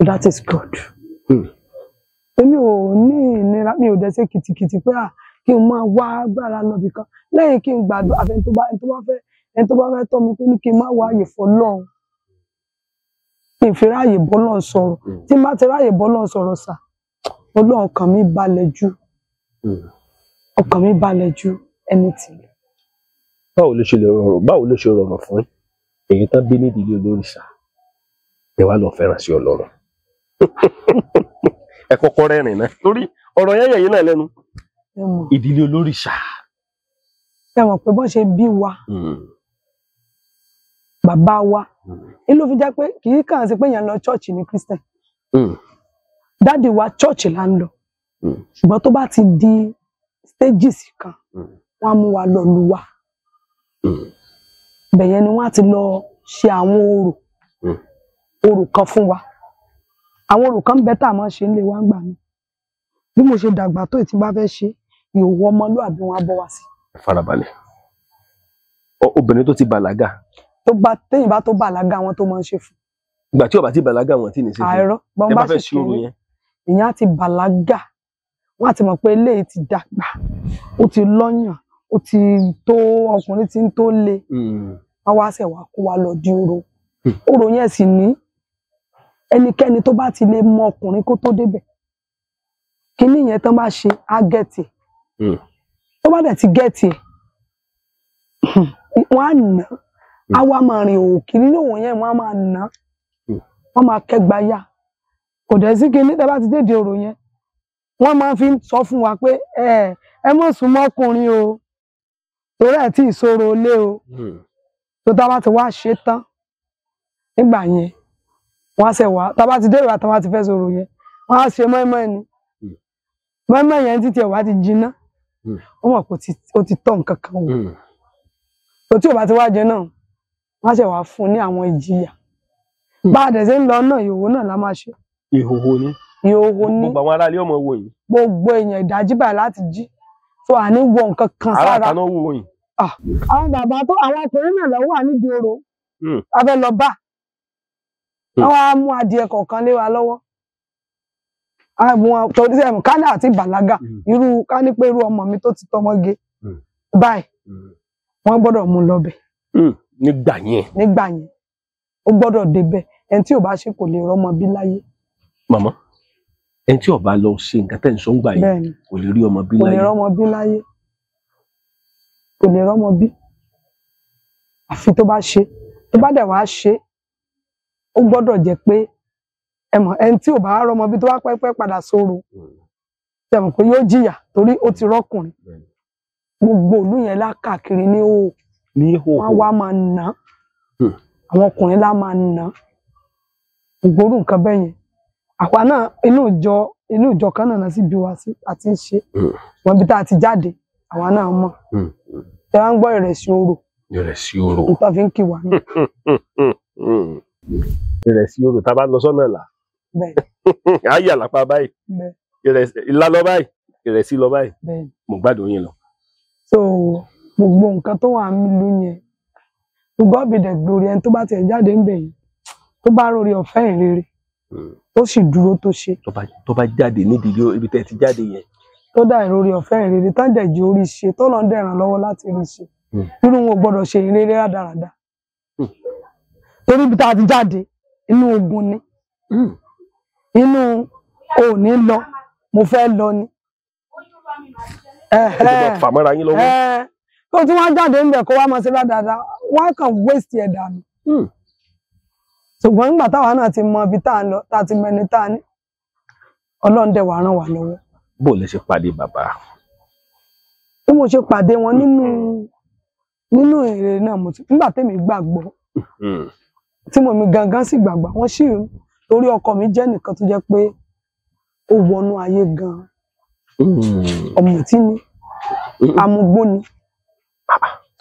That is God. Èmi ò ní ìnira, mi ò dẹ̀ ṣe kìtìkìtì pé à kí n máa wá agbára lọ́bì kan lẹ́yìn kí n gbàdúrà. Àfi ẹni tó bá ẹni tó bá fẹ́ tọ́ mi pé ní kí n má wá àyè fọlọ́run, kí n fi ráàyè bọ́lọ́run sọ̀rọ̀. Tí n bá ti ráàyè bọ́lọ́run sọ̀rọ̀ sà, Ọlọ́run ọkàn mi balẹ̀ ju, ọkàn mi balẹ̀ ju anything. Báwo ló ṣe lè rọrùn, báwo ló ṣe rọrùn fún èyí tán bí nídìí olórìṣà ẹ wá lọ fẹ́ràn sí Ọlọ́run? Ẹ kọ́kọ́ rẹ́rìn náà torí ọ̀rọ̀ yẹn yẹ̀yìn náà lẹ́nu. Ìdílé olórìṣà. Ẹ mọ̀ pé bọ́n ṣe bí wa, bàbá wa, ní ló fi jẹ́ pé kì í kàn sí pé èèyàn lọ church ní Christian. Dáàdì wa church là ń lọ, ṣùgbọ́n tó bá ti di stages kan, wọ́n á mú wa lọ lu wa. Bẹ̀yẹn ni wọ́n á ti lọ ṣe àwọn orò, orò kan fún wa. Àwọn orò kan bẹ tá a máa ṣe nílé wa ń gbà mí. Bí mo ṣe dàgbà tó ìtí bá fẹ́ ṣe, ìhòòhò ọmọlúàbí wọn á bọ́ wá sí. Farabalẹ̀, obìnrin tó ti bàlágà. Tó bá téyìn bá tó bàlágà wọn tó máa ń ṣe fún. Ìgbà tí ó bá ti bàlágà wọn tí ní ṣe fún. Àìrọ́, bọ́n bá ṣe kéré, ìyẹn á ti bàlágà, wọ́n á ti mọ̀ pé eléyìí ti dàgbà, ó ti lọ́yàn, ó ti tó ọkùnrin tí ń tó le. Wọ́n wá ṣẹ̀ wá kó wa lọ di orò. Orò yẹn sì ní ẹnikẹ́ni tó bá ti lè mọ ọkùnrin kó tó débẹ̀, kíní yẹn tán bá ṣe á gẹ̀tì. Tó bá dẹ̀ ti gẹ̀tì ẹ̀, wọ́n á nà á, wá máa rìn òwò kiri ní òwò yẹn, wọ́n á máa nà á, wọ́n máa kẹ́gba yá. Kò dẹ̀ sí kíní tẹ́ bá ti dédé orò yẹn, wọ́n máa fi ń sọ fún wa pé ẹ mọ̀ sún mọ́kùnrin o, torí ẹ̀ tí ìṣòro lé o. Tó tá bá ti wá ṣe tán nígbà yẹn, wọ́n á ṣe wá, tá bá ti dé ìwà tá bá ti fẹ́ sọ̀rọ̀ yẹn, wọ́n á ṣe mọ́ínmọ́ín ni. Mọ́ínmọ́ín yẹn títí ẹ̀ wá ti jiná, wọ́n mọ̀ pé ó ti tọ́ nǹkan kan wò. Tó tí ò bá ti wá jẹ náà, wọ́n á ṣe wá fún un ní àwọn ìjìyà. Bá a dẹ̀ ṣe ń lọ náà, ìhòòhò náà la máa ṣe. Ìhòòhò ni. Ìhòòhò ni. Gbogbo àwọn aráalé ọmọ wo yìí. Gbogbo èèyàn ìdájí báyìí láti jí. So àní wọ nǹkan kan sára. Ará kaná wo yìí. Àwọn bàbá tó àwọn ọkùnrin náà lọ wà nídìí orò. A fẹ́ lọ bá. Wọ́n wá mú adìẹ kọ̀ọ̀kan lé wa lọ́wọ́. Àwọn torí sẹ́mu kánà àti bàlágà. Irú ká ní pé irú ọmọ mi tó ti tọmọge. Báyìí, wọ́n gbọ́dọ̀ mú lọ bẹ̀. Nígbà yẹn. Nígbà yẹn. Ó gbọ́dọ̀ débẹ̀. Ẹni tí ò bá ṣe kò lè rọ́mọ bí láyé. Màmá, ẹni tí ó bá lọ ṣe nǹkan tẹ́ ń sọ ń gbà yẹn kò lè rí ọmọ bí láyé. Kò lè rọ́mọ bí láyé. Kò lè rọ́mọ bí. Àfi tó bá ṣe. Tó bá dẹ̀ wá ṣe, ó gbọ́dọ̀ jẹ́ pé ẹ mọ̀ ẹni tí ò bá rọ́mọ bí tó bá pẹ́pẹ́ padà sóró, ṣe mọ̀ pé yóò jìyà torí ó ti rọ́kùnrin. Gbogbo ìlú yẹn lákàkiri ní òò. Wọ́n wá máa nà. Àwọn ọkùnrin lá máa nà. Gbogbo nǹkan bẹ́ẹ̀ yẹn. Àwa náà inú ìjọ kan náà sì bí wa sí àti ń ṣe. Wọ́n bí tá a ti jáde, àwa náà mọ̀. Ẹ wá ń gbọ́ ìrẹsì orò. Ìrẹsì orò. Nǹkan fi ń kì wá ní. Ìrẹsì orò tá a bá lọ sọ́nà là. Á yà lápá báyìí. Ìrẹsì ìlà lọ báyìí. Ìrẹsì lọ báyìí. Mo gbádùn yín lọ. So gbogbo nǹkan tó wà nílùú yẹn, to God be the glory, ẹni tó bá tiẹ̀ jáde ń bẹ̀ yìí, tó bá rórí ọ̀fẹ́ ìrere, tó sì dúró tó ṣe. Tó bá jáde nídìí ibi tẹ́ ti jáde yẹn. Tó dá ìrórí ọ̀fẹ́ ìrere, tán dẹ̀ jẹ́ orí ṣe, tó lọ́n dẹ̀ ràn lọ́wọ́ láti rí ṣe. Irú wọn ò gbọ́dọ̀ ṣe ìrere rádaràda. Torí ibi tá a ti jáde, inú ogun ni. Inú ò ní lọ, mo fẹ́ lọ ni. Ẹ fàmọ́ra yín lọ́wọ́. Tó tún wá jáde ń bẹ̀ kó wá máa ṣe rádaràda, wọ́n kàn waste ẹ̀ dànù. Ṣùgbọ́n nígbà táwa náà ti mọ ibi tá a lọ, tá a ti mẹni tá a ní, Ọlọ́run dẹ̀ wá ràn wá lọ́wọ́. Bó lẹ ṣe pàdé bàbá? Bí mo ṣe pàdé wọn nínú èrè náà, mo ti nígbà tèmi gbàgbọ́, tí mo mi gangan sì gbàgbọ́, wọ́n sì torí ọkọ mi jẹ́ nìkan tó jẹ́ pé ó wọnú ayé gan-an. Ọ̀mùtí ni, amugbó ni.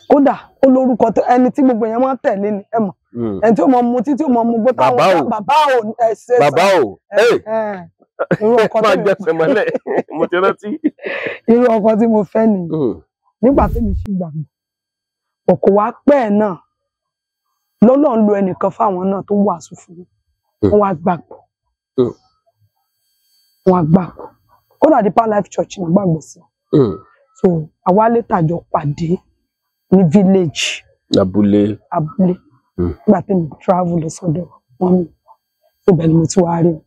Kódà ó lórúkọ ẹni tí gbogbo èèyàn máa ń tẹ̀lé ni, ẹ mọ̀. Ẹni tí ó mọ mutí tí ó mọ mugbó táwọn bàbá ò ẹ ṣe bàbá ò irú ọkọ tí mo ti rántí. Irú ọkọ tí mo fẹ́ nìyí. Nígbà tí mi sì gbàgbọ́, ọkọ wa pẹ́ náà lọ́lọ́run lo ẹnìkan fáwọn náà tó wàásù fún wọn. Wọ́n wá gbàgbọ́. Wọ́n wá gbàgbọ́. Kódà Deeper Life Church ní gbàgbọ́ sí. So àwa létà jọ pàdé ní village. Abúlé. Abúlé. Nígbà tí mi travel lọ sọ́dọ̀ wọn mi, tó bẹ́ẹ̀ ni mo ti wá rí wọn.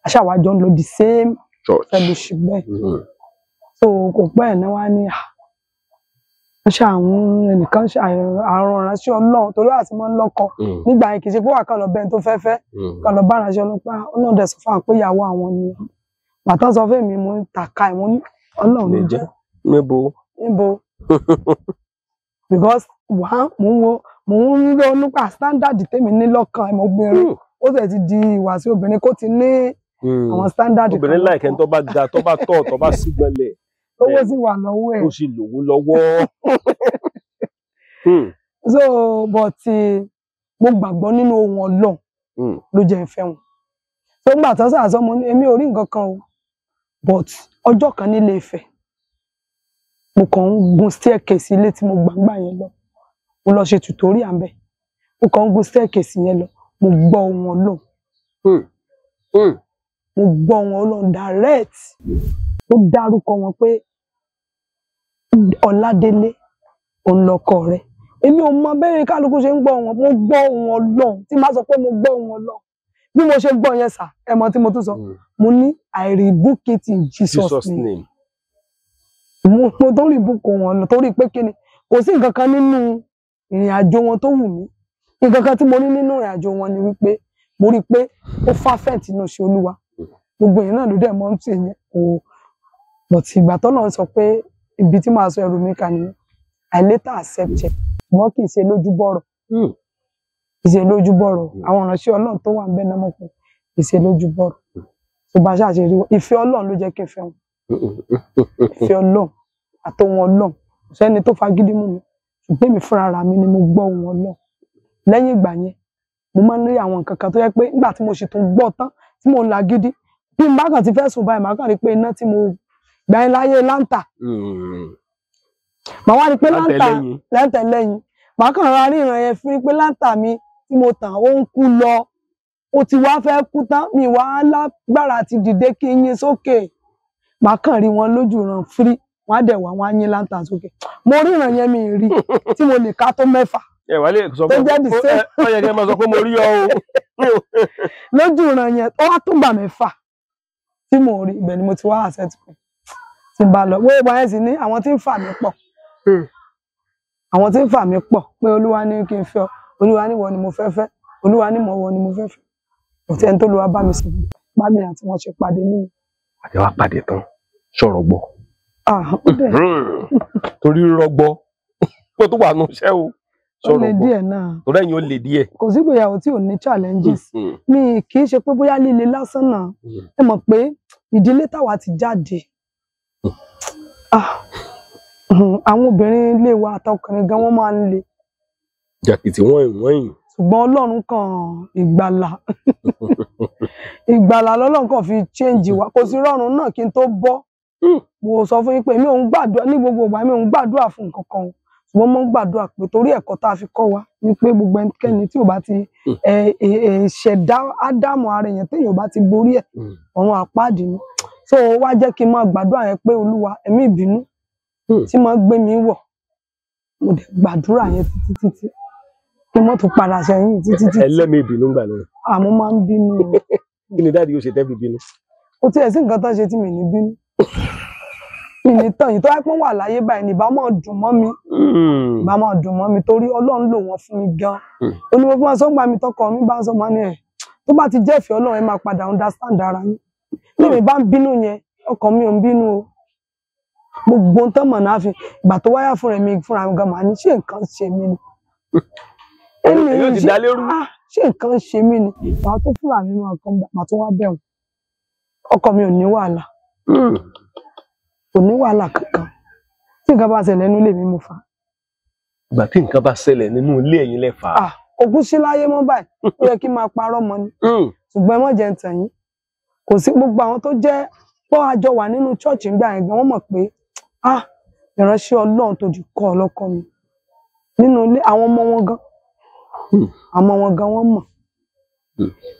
Àṣà wa jọ ń lọ the same church fellowship bẹ́ẹ̀. So kò pẹ́ ẹ̀ náà wá ní ṣe àwọn ẹnìkan ṣe àrùn ìránṣẹ́ Ọlọ́run torí àti mọ́ ń lọ́kọ nígbà yẹn, kì í ṣe pé wà kàn lọ bẹ́ẹ̀ tó fẹ́ fẹ́ kàn lọ bá ìránṣẹ́ Ọlọ́run pé Ọlọ́run dẹ̀ sọ fún àwọn pé ìyàwó àwọn ni. Bàtà sọ fún mi, mo ń tàka ẹ̀, mo ní Ọlọ́run ló jẹ́. Níbo? Níbo? Because wà mò ń wo mò ń ronú nípa standard tèmi ní lọ́kàn ẹ̀mọ́ obìnrin, ó sì ti di ìwàsí obìnrin kó ti ní àwọn standard. Obìnrin láìkẹ́ tó bá ga, tó bá tọ̀, tó bá sígbọnlẹ̀. Owó sì wà lọ́wọ́ ẹ̀. Ó sì lówó lọ́wọ́. So but mo gbàgbọ́ nínú ohun Ọlọ́run ló jẹ́ ìfẹ́ wọn. So ńgbà tán sàásọ́ mo ní èmi ò rí nǹkan kan o, but ọjọ́ kan nílé Ifẹ̀, mo kàn ń gun staircase ilé tí mo gbàgbà yẹn lọ. Mo lọ ṣe tutorial ńbẹ̀. Mo kàn ń gun staircase yẹn lọ, mo gbọ́ ohùn Ọlọ́run. Mo gbọ́ ohùn Ọlọ́run direct. Ó dárúkọ wọn pé Ọládélé òun lọkọ rẹ̀. Èmi ò mọ bẹ́ẹ̀ kálukú ṣe ń gbọ́ wọn. Mo gbọ́ ohùn Ọlọ́run. Tí má sọ pé mo gbọ́ ohùn Ọlọ́run, bí mo ṣe gbọ́ yẹn sà, ẹ mọ tí mo tún sọ, mo ní I rebuke it in Jesus name. Mo tó rebuke wọn lọ torí pé kíni, kò sí nǹkan kan nínú ìrìn àjò wọn tó wù mí. Nǹkan kan tí mo ní nínú ìrìn àjò wọn ni wípé mo rí i pé ó fáfẹ́ǹtì inú ṣe Olúwa. Gbogbo èèyàn náà ló dẹ̀ mọ́ ń tì yẹn kò bọ̀tì. Ìgbà tọ́lọ́run sọ pé ibi tí màá sọ ẹrù mi kà nìyẹn, I later accepted. Wọn kì í ṣe lójúbọ̀rọ̀, kì í ṣe lójúbọ̀rọ̀. Àwọn ìránṣẹ́ Ọlọ́run tó wà ń bẹ náà mọ̀ pé kì í ṣe lójúbọ̀rọ̀. Tó bá ṣáà ṣe rí wọn, ìfẹ́ Ọlọ́run ló jẹ́ kí n fẹ́ wọn. Ìfẹ́ Ọlọ́run àtọ̀hún Ọlọ́run, kò sẹ́ni tó fagídí mú mi, ṣùgbọ́n èmi fúnra ra mi ni mo gbọ́ ohùn Ọlọ́run. Lẹ́yìn ìgbà yẹn mo máa ń rí àwọn nǹkan kan tó yẹ pé nígbà tí mo sì tún gbọ́ tán tí mo ń lagídí, bí n bá kàn ti fẹ́ sùn báyìí, màá kàn rí pé iná tí mo gbà yín láyé láǹtà, màá wá rí pé láǹtà lẹ́yìn, màá kàn ra rí ìran yẹn fún pé láǹtà mi tí mo tàn ó ń kú lọ, ó ti wá fẹ́ kú tán, mi wá lágbára ti dìde kí n yín sókè. Màá kàn rí wọn lójú ìran fírí, wọn á dẹ̀ wá, wọn á yín láǹtà sókè. Mo rí ìran yẹn mi rí tí mo lè ká tó 6. Ẹ wà lè sọ pé ó yẹ kí ẹ máa sọ pé mo rí ọ o. Lójú ìran yẹn ó wá tún gbà 6 tí mo rí, ibẹ̀ ni mo ti wá accept pé tí n bá lọ wọ́n ìgbà yẹn sì ní àwọn tí ń fà mí pọ̀, àwọn tí ń fà mí pọ̀ pé Olúwa ní kí n fẹ́ ọ, Olúwa ní wọ ni mo fẹ́ fẹ́, Olúwa ní mọ̀ wọ ni mo fẹ́ fẹ́. Òtí ẹni tó Olúwa bá mi sọ bá mi àti wọn ṣe pàdé nínú. Àti wá pàdé tán sọ̀rọ̀ gbọ́. Torí rọgbọ pé tó wà nù iṣẹ́ o. Ó lè díẹ̀ náà. Torí ẹ̀yin ó lè díẹ̀. Kò sí ìgbéyàwó tí ò ní challenges. Mi kì í ṣe pé bóyá líle lásán náà. Ẹ mọ̀ pé ìdílé táwa ti jáde, àwọn obìnrin ilé wa àtọkùnrin gan wọ́n máa ń le. Jàkìtì wọ́n wọ́n. Ṣùgbọ́n Ọlọ́run kan ìgbàlà, ìgbàlà lọ́lọ́run kan fi change wa. Kò sí rọrùn náà kí n tó bọ́. Mo sọ fún yín pé mi ò ń gbàdúrà ní gbogbo ìgbà, mi ò ń gbàdúrà fún nǹkan kan o. Ṣùgbọ́n mo ń gbàdúrà pé torí ẹ̀kọ́ tá a fi kọ́ wa ni pé gbogbo ẹnikẹ́ni tí ò bá ti ṣẹ̀dá Ádámù ara èèyàn, téèyàn ò bá ti borí ẹ̀, ọ̀run àpáàdì ni. So wá jẹ́ kí n máa gbàdúrà yẹn pé Olúwa, ẹ̀mí ìbínú tí máa gbé mi wọ̀, mo dẹ̀ gbàdúrà yẹn títí títí kí n mọ́ tó padà sẹ́yìn títí títí. Ẹlẹ́mìí ìbínú gbà náà. Àmọ́ máa ń bínú. Kí ni dáàdi yóò ṣe tẹ́ fi bínú? Kò tiẹ̀ sí nǹkan tán ṣe tí mi ní bínú. Mi ní tàn yìí tó wá pọ́n wà láyé báyìí ní ìbá máa dùn mọ́ mi. Ìbá máa dùn mọ́ mi torí Ọlọ́run lò wọ́n fún mi gan. Olúwo fún wọn sọ́gbà mi tọkọ mi bá ń sọ máa ní ẹ̀. Tó bá ti jẹ́ ìfẹ́ Ọlọ́run, ẹ máa padà understand ara yín. Bí mi bá ń bínú yẹn, ọkàn mi ò ń bínú o. Gbogbo ohun tán mọ̀ náà fi ìgbà tó wáyà fúnra mi fúnra mi gan màá ní ṣé nǹkan ṣe mí ni. Èyí ti dá lérú. Ṣé nǹkan ṣe mí ni? Màá tó fúnra mi máa kàn màá tó wá bẹ̀ wọ́n. Ọkọ mi ò ní wàhálà. Kò ní wàhálà kankan. Tí nǹkan bá ṣẹlẹ̀ nínú ilé mi mo fà á. Ìgbà tí nǹkan bá ṣẹlẹ̀ nínú ilé ẹ̀yin lẹ fà á. Òkú sí láyé mọ́ báyìí, ó yẹ kí n máa parọ́ mọ́ ni. Ṣùgbọ́n ẹ má jẹ́ n tàn yín. Kò sí gbogbo àwọn tó jẹ́ pọ́ àjọ wà nínú chọ́ọ̀chì ńgbà yẹn gan, wọ́n mọ̀ pé ìránṣẹ́ Ọlọ́run tó di kọ́ ọlọ́kọ mi. Nínú ilé àwọn ọmọ wọn gan. Àwọn ọmọ wọn gan wọ́n mọ̀.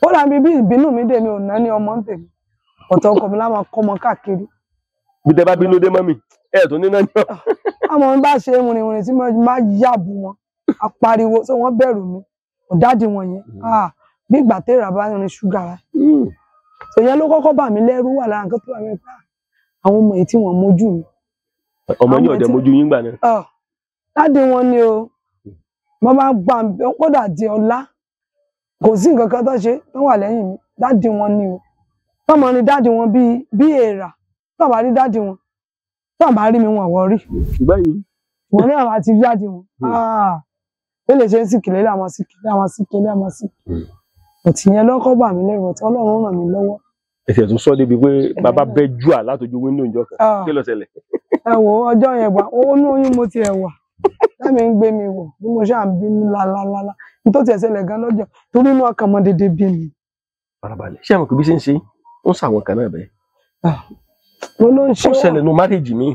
Ó dàbí bí ìbínú mi dè mí ò ná ní ọmọ ń tèmi. Ọ̀tọ̀ ọkọ mi lá máa kọ́ ọmọ káàkiri. Bí tẹ bá bínú dé mọ́mì, ẹ tó níná ní ọ. Àmọ́ bá ṣe wìrìwìrì tí mo máa yàbù wọn, apariwo tí wọ́n bẹ̀rù mi, ọ̀dádì wọn yẹn. Bí ìgbà téèrà bá rin ṣúgà rẹ̀. Sọ yẹn ló kọ́kọ́ bà mí lẹ́rú wà lára nǹkan tó wà mí pé àwọn ọmọ yìí tí wọ́n mójú mi. Ọmọ yín ọ̀dẹ̀ mójú yín gbà náà. Dáàdì wọn ni o, wọ́n bá gbà kódà di ọlá, kò sí nǹkan kan tó ṣe tó wà lẹ́yìn mi, dáàdì wọn ni o. Tọ́mọ ni dáàdì wọn bí èèrà, tọ́ bá rí dáàdì wọn, tọ́ bá rí mi wọn wọ̀ rí. Ṣùgbọ́n yìí. Wọ́n ní àwọn àti dáàdì wọn. Ó lè ṣe ń sìkìlẹ̀ àwọn sìkìlẹ̀ àwọn sìkìlẹ̀ àwọn sìkìlẹ̀. Ọ̀tí yẹn lọ́kọ́ bà mí lẹ́rù, ọ̀tí Ọlọ́run ràn mí lọ́wọ́. Ẹsẹ̀ tún sọ débi pé bàbá bẹ́ jù à látọjú wíńdò ìjọ kan. Kí ló ṣẹlẹ̀? Ẹ wo ọjọ́ yẹn gbà, ó ní oyún mo ti ẹ̀ wà. Lẹ́mi ń gbé mi wọ̀ bí mo ṣáà ń bínú lálálálá. Nítorí tí ẹ ṣẹlẹ̀ gan lọ́jọ́ torí inú ọkàn mọ́ dédé bí mi. Farabalẹ̀, ṣé àwọn kò bí ṣe ń ṣe? Ó ń ṣàwọn kan náà bẹ́ẹ̀. Mo ló ń ṣe ó ṣẹlẹ̀ nu márèjì mi.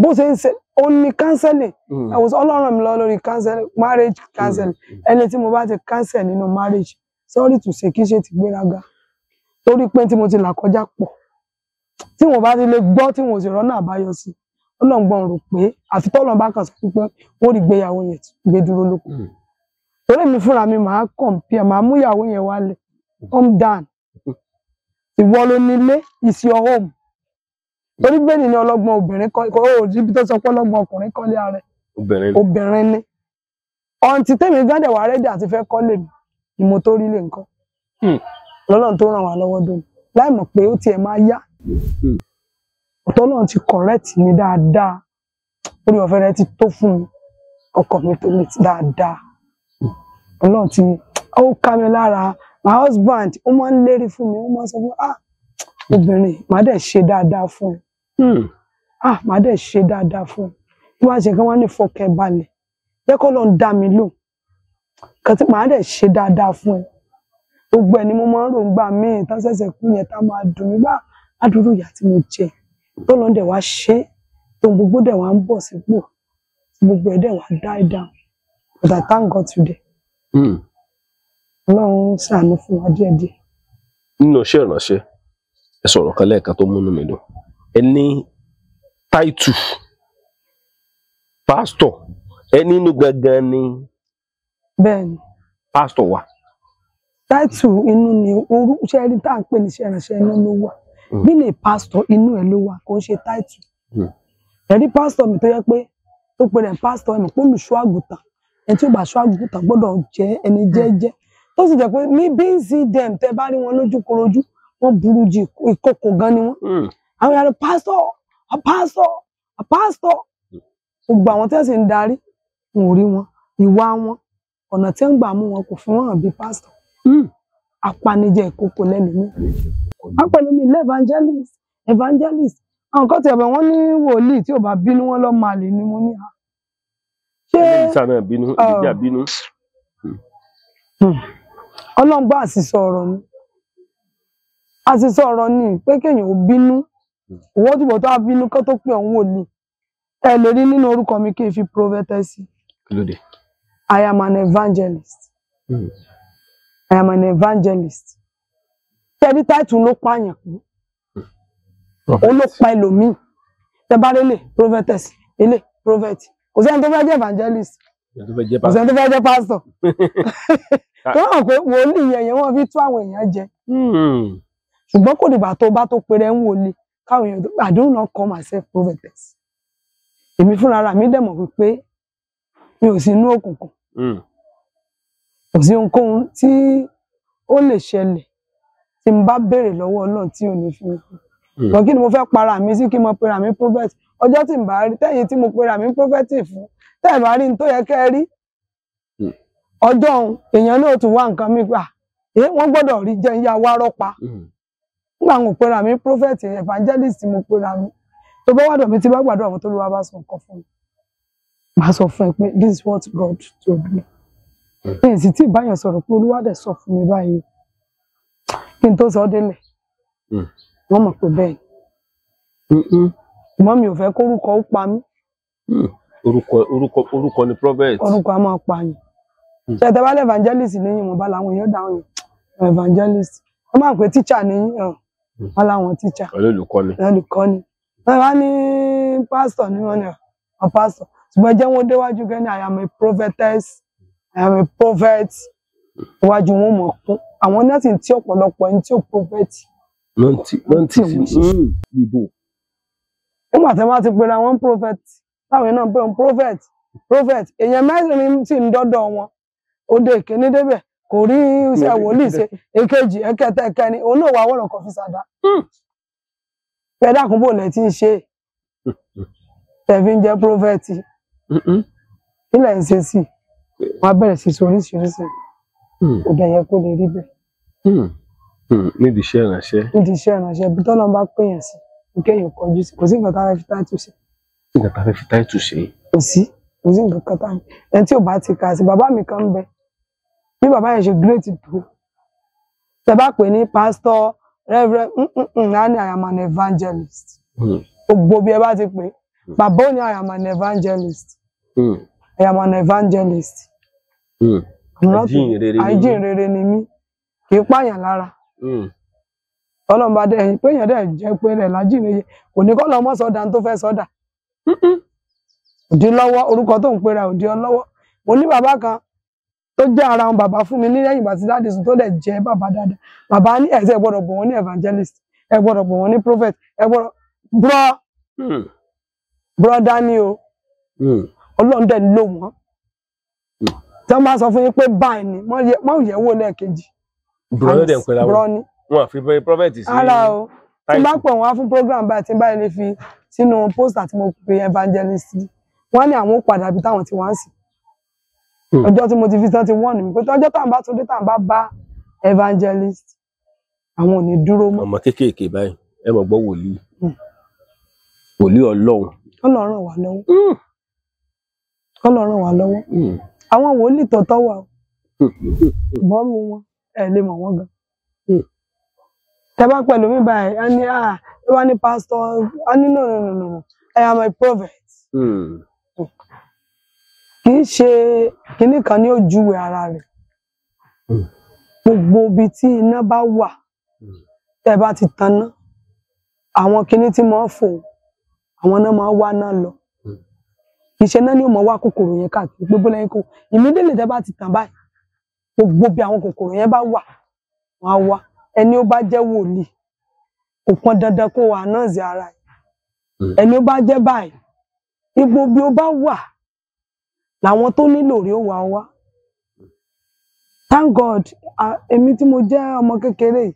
Bó ṣe ń ṣe ó ní counseling. Ọlọ́run ràn mí lọ́wọ́ lórí counseling, marriage counseling. Ẹni tí mo bá ti cancel nínú marriage, sorry to say, kì í ṣe ti gbéraga. Torí pé tí mo ti là kọjá pọ̀. Tí wọ́n bá ti lè gbọ́ tí wọ́n sì rọ́nà àbáyọ sí. Ọlọ́run rò pé àfi tọ́lọ́run bá kàn sọ pé wọ́n rí gbéyàwó yẹn gbé dúró lóko. Torí mi fúnra mi màá compare, màá mú ìyàwó yẹn wálẹ̀, calm down, ìwọ ló nílé, is your home. Torí bẹ́ẹ̀ ni ọlọ́gbọ́n obìnrin kọ́ ó rí tó sọ pé ọlọ́gbọ́n ọkùnrin kọ́lé ara ẹ̀, obìnrin ni. Ọ̀ǹtí tèmi gádẹ̀ wà rẹ́dí àti fẹ́ kọ́lé mi ni mo tó rí lè nǹkan. Lọ́lọ́run tó ràn wá lọ́wọ́ dùn láì mọ̀ pé ó tiẹ̀ máa yá. Ọ̀tọ̀ Ọlọ́run ti correct mi dáadáa, orí ọ̀fẹ́ rẹ ti tó fún mi, ọkọ mi tó lè ti dáadáa. Ọlọ́run ti ó ká mi lára. My husband ó máa ń lérí fún mi, ó máa ń sọ fún mi, ah obìnrin màá dẹ̀ ṣe dáadáa fún ẹ, ah màá dẹ̀ ṣe dáadáa fún ẹ. Bí wàá ṣe kí wọ́n ní fọkẹ́ balẹ̀, jẹ́ kó lọ́n dá mi lò, kàn tí màá dẹ̀ ṣe dáadáa fún ẹ. Gbogbo ẹ̀ ni mo máa ń rò ń gbà míì tán ṣẹ̀ṣẹ̀ kú yẹn tá máa dùn mí bá àdúró ìyá tí mo jẹ tó lọ́n dẹ̀ wá ṣe tó gbogbo dẹ̀ wá ń bọ̀ sípò, gbogbo ẹ̀ dẹ̀ wá die down. But I thank God today. Ọlọ́run ṣàánú fún wa díẹ̀díẹ̀. Nínú iṣẹ́ ìránṣẹ́, ẹ sọ̀rọ̀ kan lẹ́ẹ̀kan tó múnú mi dùn. Ẹ ní táìtù pásítọ̀, ẹ nínú gangan ni. Bẹ́ẹ̀ni. Pásítọ̀ wà. Táìtù inú ni orú iṣẹ́ rí tá à ń pè ní iṣẹ́ ìránṣẹ́, inú ló wà. Bí lè pásítọ̀ inú ẹ̀ ló wà, kò ń ṣe táìtù. Ẹ̀rí pásítọ̀ mi tó yẹ pé tó pe rẹ̀ pásítọ̀ ẹ̀ mọ̀ pé olùṣọ́ àgùntàn, ẹni tí ó bá ṣọ́ àgùntàn gbọ́dọ̀ jẹ́ ẹni jẹ́jẹ́. Tó sì jẹ́ pé ní bí ń sí dem tẹ́ bá rí wọn lójú korojú, wọ́n burú ju ìkòkò gan ni wọ́n. Àwọn yàrá pásítọ̀, pásítọ̀, pásítọ̀. Gbogbo àwọn tí wọ́n sì ń darí, wọn ò rí wọn, ìwà wọn, ọ̀nà tí wọ́n ń gbà mú wọn kò fún wọn hàn bí pásítọ̀. Apanijẹ ìkòkò lẹ́nu mi. Wọ́n pẹ̀lú mi ilé evangelist, evangelist. Àwọn kan ti ẹ̀bẹ̀ wọ́n ní wòlíì tí ò bá bínú wọn lọ́ máa lè ní mo ní ha. Ṣé Ìjà náà bínú, ìjà bínú. Ọlọ́run gbọ́ àṣìṣọ ọ̀rọ̀ ni. Àṣìṣọ ọ̀rọ̀ ni pé kéèyàn ò bínú. Òwò túbọ̀ tó á bínú kó tó pé òun wòlíì. Ẹ lè rí nínú orúkọ mi kí n fi prophetess. Kí ló dé? I am an evangelist. I am an evangelist. Tẹ́lí táìtù ló pààyàn kú. Ó ló pa ẹlòmíì. Tẹ́bárẹ́lè prophetess, ilé prophet. Kò sẹ́ni tó fẹ́ jẹ́ evangelist. Kò sẹ́ni tó fẹ́ jẹ́ pastor. Tó hàn pé wòlíì yẹn wọ́n fi tú àwọn èèyàn jẹ. Ṣùgbọ́n kò dìgbà tó bá tó péré ń wòlíì káwọn èèyàn tó I do not call myself prophetess. Èmi fúnra mi dẹ̀ mọ̀ wípé mi ò sí inú òkùnkùn. Kò sí ohunkóhun tí ó lè ṣẹlẹ̀ tí n bá béèrè lọ́wọ́ Ọlọ́run tí ò ní fi hàn. Wọ́n kí ni mo fẹ́ para mi sí kí n mọ pera mi prophet. Ọjọ́ tí n bá rí tẹ́yìn tí mo pera mi prophet fún tẹ́ẹ̀ bá rí n tó yẹ kẹ́ ẹ rí. Ọjọ́ òun èèyàn náà tún wá nǹkan mi gbà wọ́n gbọ́dọ̀ rí jẹ́ ń ya wá rọ́pa. Nígbà mo pera mi prophet evangelist mo pera mi. Tó bá wàdọ̀ mi tí bá gbàdúrà àwọn tó lówó bá sọ nǹkan fún mi. Màá sọ fún ẹ pé this is what God told me. Mi sì tí ìbáyàn sọ̀rọ̀ pé Olúwa dẹ̀ sọ fún mi báyìí. Kí n tó sọ délẹ̀. Wọ́n mọ̀ pé bẹ́ẹ̀ ni. Ṣùgbọ́n mi ò fẹ́ kórúkọ ó pa mí. Orúkọ ni prophet. Orúkọ a máa pa yín. Ṣé tẹ bá lé evangelist níyìn mo bá làwọn èèyàn dáhùn yẹn evangelist. Wọ́n máa ń pè teacher níyìn wọ́n láwọn teacher. Olùkọ́ni. Olùkọ́ni. Wọ́n wá ní pastor ní wọ́n ní ọ̀ pastor. Ṣùgbọ́n jẹ́ wọ́n déwájú gẹ́ ní I am a prophetess. I am a prophet. Iwájú wọn mọ̀ kún. Àwọn náà sì ń tí ọ̀pọ̀lọpọ̀ ẹni tí ò prophet. Nọ́ntì sí ìbò. Nígbà tí wọ́n ti pera wọn prophet, táwọn náà pé wọn prophet, prophet, èèyàn mẹ́rin sì ń dọ́dọ̀ wọn. Òde ìkíní débẹ̀ kò rí iṣẹ́ wòlíì ṣe, èkejì, ẹ̀kẹta, ẹ̀kẹrin, òun náà wà wọ̀rọ̀ kan fi ṣàdá. Ẹ dákun bò lẹ̀ tí ń ṣe. Tẹ̀fí ń jẹ́ prophet. Kí lẹ̀ ń ṣe sí? Wọ́n á bẹ̀rẹ̀ sí sọ oríṣiríṣi. Kò dẹ̀ yẹ kó lè rí bẹ́ẹ̀. Nídìí iṣẹ́ ìránṣẹ́. Nídìí iṣẹ́ ìránṣẹ́ bí tọ́lọ́run bá pèèyàn sí kéèyàn kọjú sí, kò sí nǹkan tá a fẹ́ fi táìtù ṣe. Nǹkan tá a fẹ́ fi táìtù ṣe. Kò sí nǹkan kan tá ẹni tí ò bá ti kà sí bàbá mi kan ń bẹ bí bàbá yẹn ṣe great tó tẹ bá pè ní pastor reverend á ní I am an evangelist. Gbogbo bí ẹ bá ti pè bàbá ò ní I am an evangelist. I am an evangelist. Ajíhìnrere ni mí, kì í pààyàn lára. Ọlọ́run bá dẹ̀ pé èèyàn dẹ̀ jẹ́ pé rẹ̀ lájìnrere kò ní kọ́ lọ́mọ sọ́dà tó fẹ́ sọ́dà. Òdì lọ́wọ́ orúkọ tó ń pera òdì ọlọ́wọ́. Mo ní bàbá kan tó jẹ́ ara wọn bàbá fún mi ní lẹ́yìn ìgbà tí dáàdì sùn tó dẹ̀ jẹ́ bàbá dáadáa. Bàbá ní ẹ̀sẹ̀ ẹ gbọ́dọ̀ bọ̀ wọ́n ní evangelist, ẹ gbọ́dọ̀ bọ̀ wọ́n ní prophet, ẹ gbọ́dọ̀ brọ́dá ni o. Ọlọ́run dẹ̀ lò wọ́n. Tí wọ́n bá sọ fún yín pé báyìí ni, mọ́ yẹ̀ wò lẹ́ẹ̀kejì. Brọ́dá dẹ̀ ń pera Brọ́ wọn. ni. Wọn àfi prophet sí. Ara o. Tí n bá pè wọ́n á fún program báyìí tí n bá lè fi sínú pósítà tí mo pe evangelist, wọ́n ní àwọn ó padà bí táwọn ti wá ń sìn. Ọjọ́ tí mo ti fi tán ti wọ́n mi pé ọjọ́ táwọn bá tún dé táwọn bá bá evangelist àwọn ò ní dúró mọ́. Ọmọ kéékèèké báyìí ẹ mọ̀ gbọ́ wòlíì. Wòlíì Ọlọ́run. Ọlọ́run ràn wá lọ́wọ́. Ọlọ́run ràn wá lọ́wọ́. Àwọn wòlíì tọ̀tọ̀ wà o. Bọ́rù wọn ẹ lè mọ̀ wọ́n gan. Tẹ bá pẹ̀lú mi báyìí, a ní à ẹ wá ní pastor, a ní no no no no no, I am a prophet. Kì í ṣe kinní kan ní ojúwe ara rẹ̀. Gbogbo ibi tí iná bá wà, tẹ bá ti tanná, àwọn kinní tí máa ń fò, àwọn náà máa ń wá náà lọ. Kì í ṣe náà ni ó máa wá kòkòrò yẹn káàkiri gbogbo lẹ́yìn kó. Immediately tẹ bá ti tàn báyìí, gbogbo bí àwọn kòkòrò yẹn bá wà, wọ́n á wá. Ẹni ó bá jẹ́ wòlíì, kò pọn dandan kó wà náà sí ara ẹ̀. Ẹni ó bá jẹ́ báyìí, ipò bí ó bá wà làwọn tó nílò rí ó wà wá. Thank God, èmi tí mo jẹ́ ọmọ kékeré,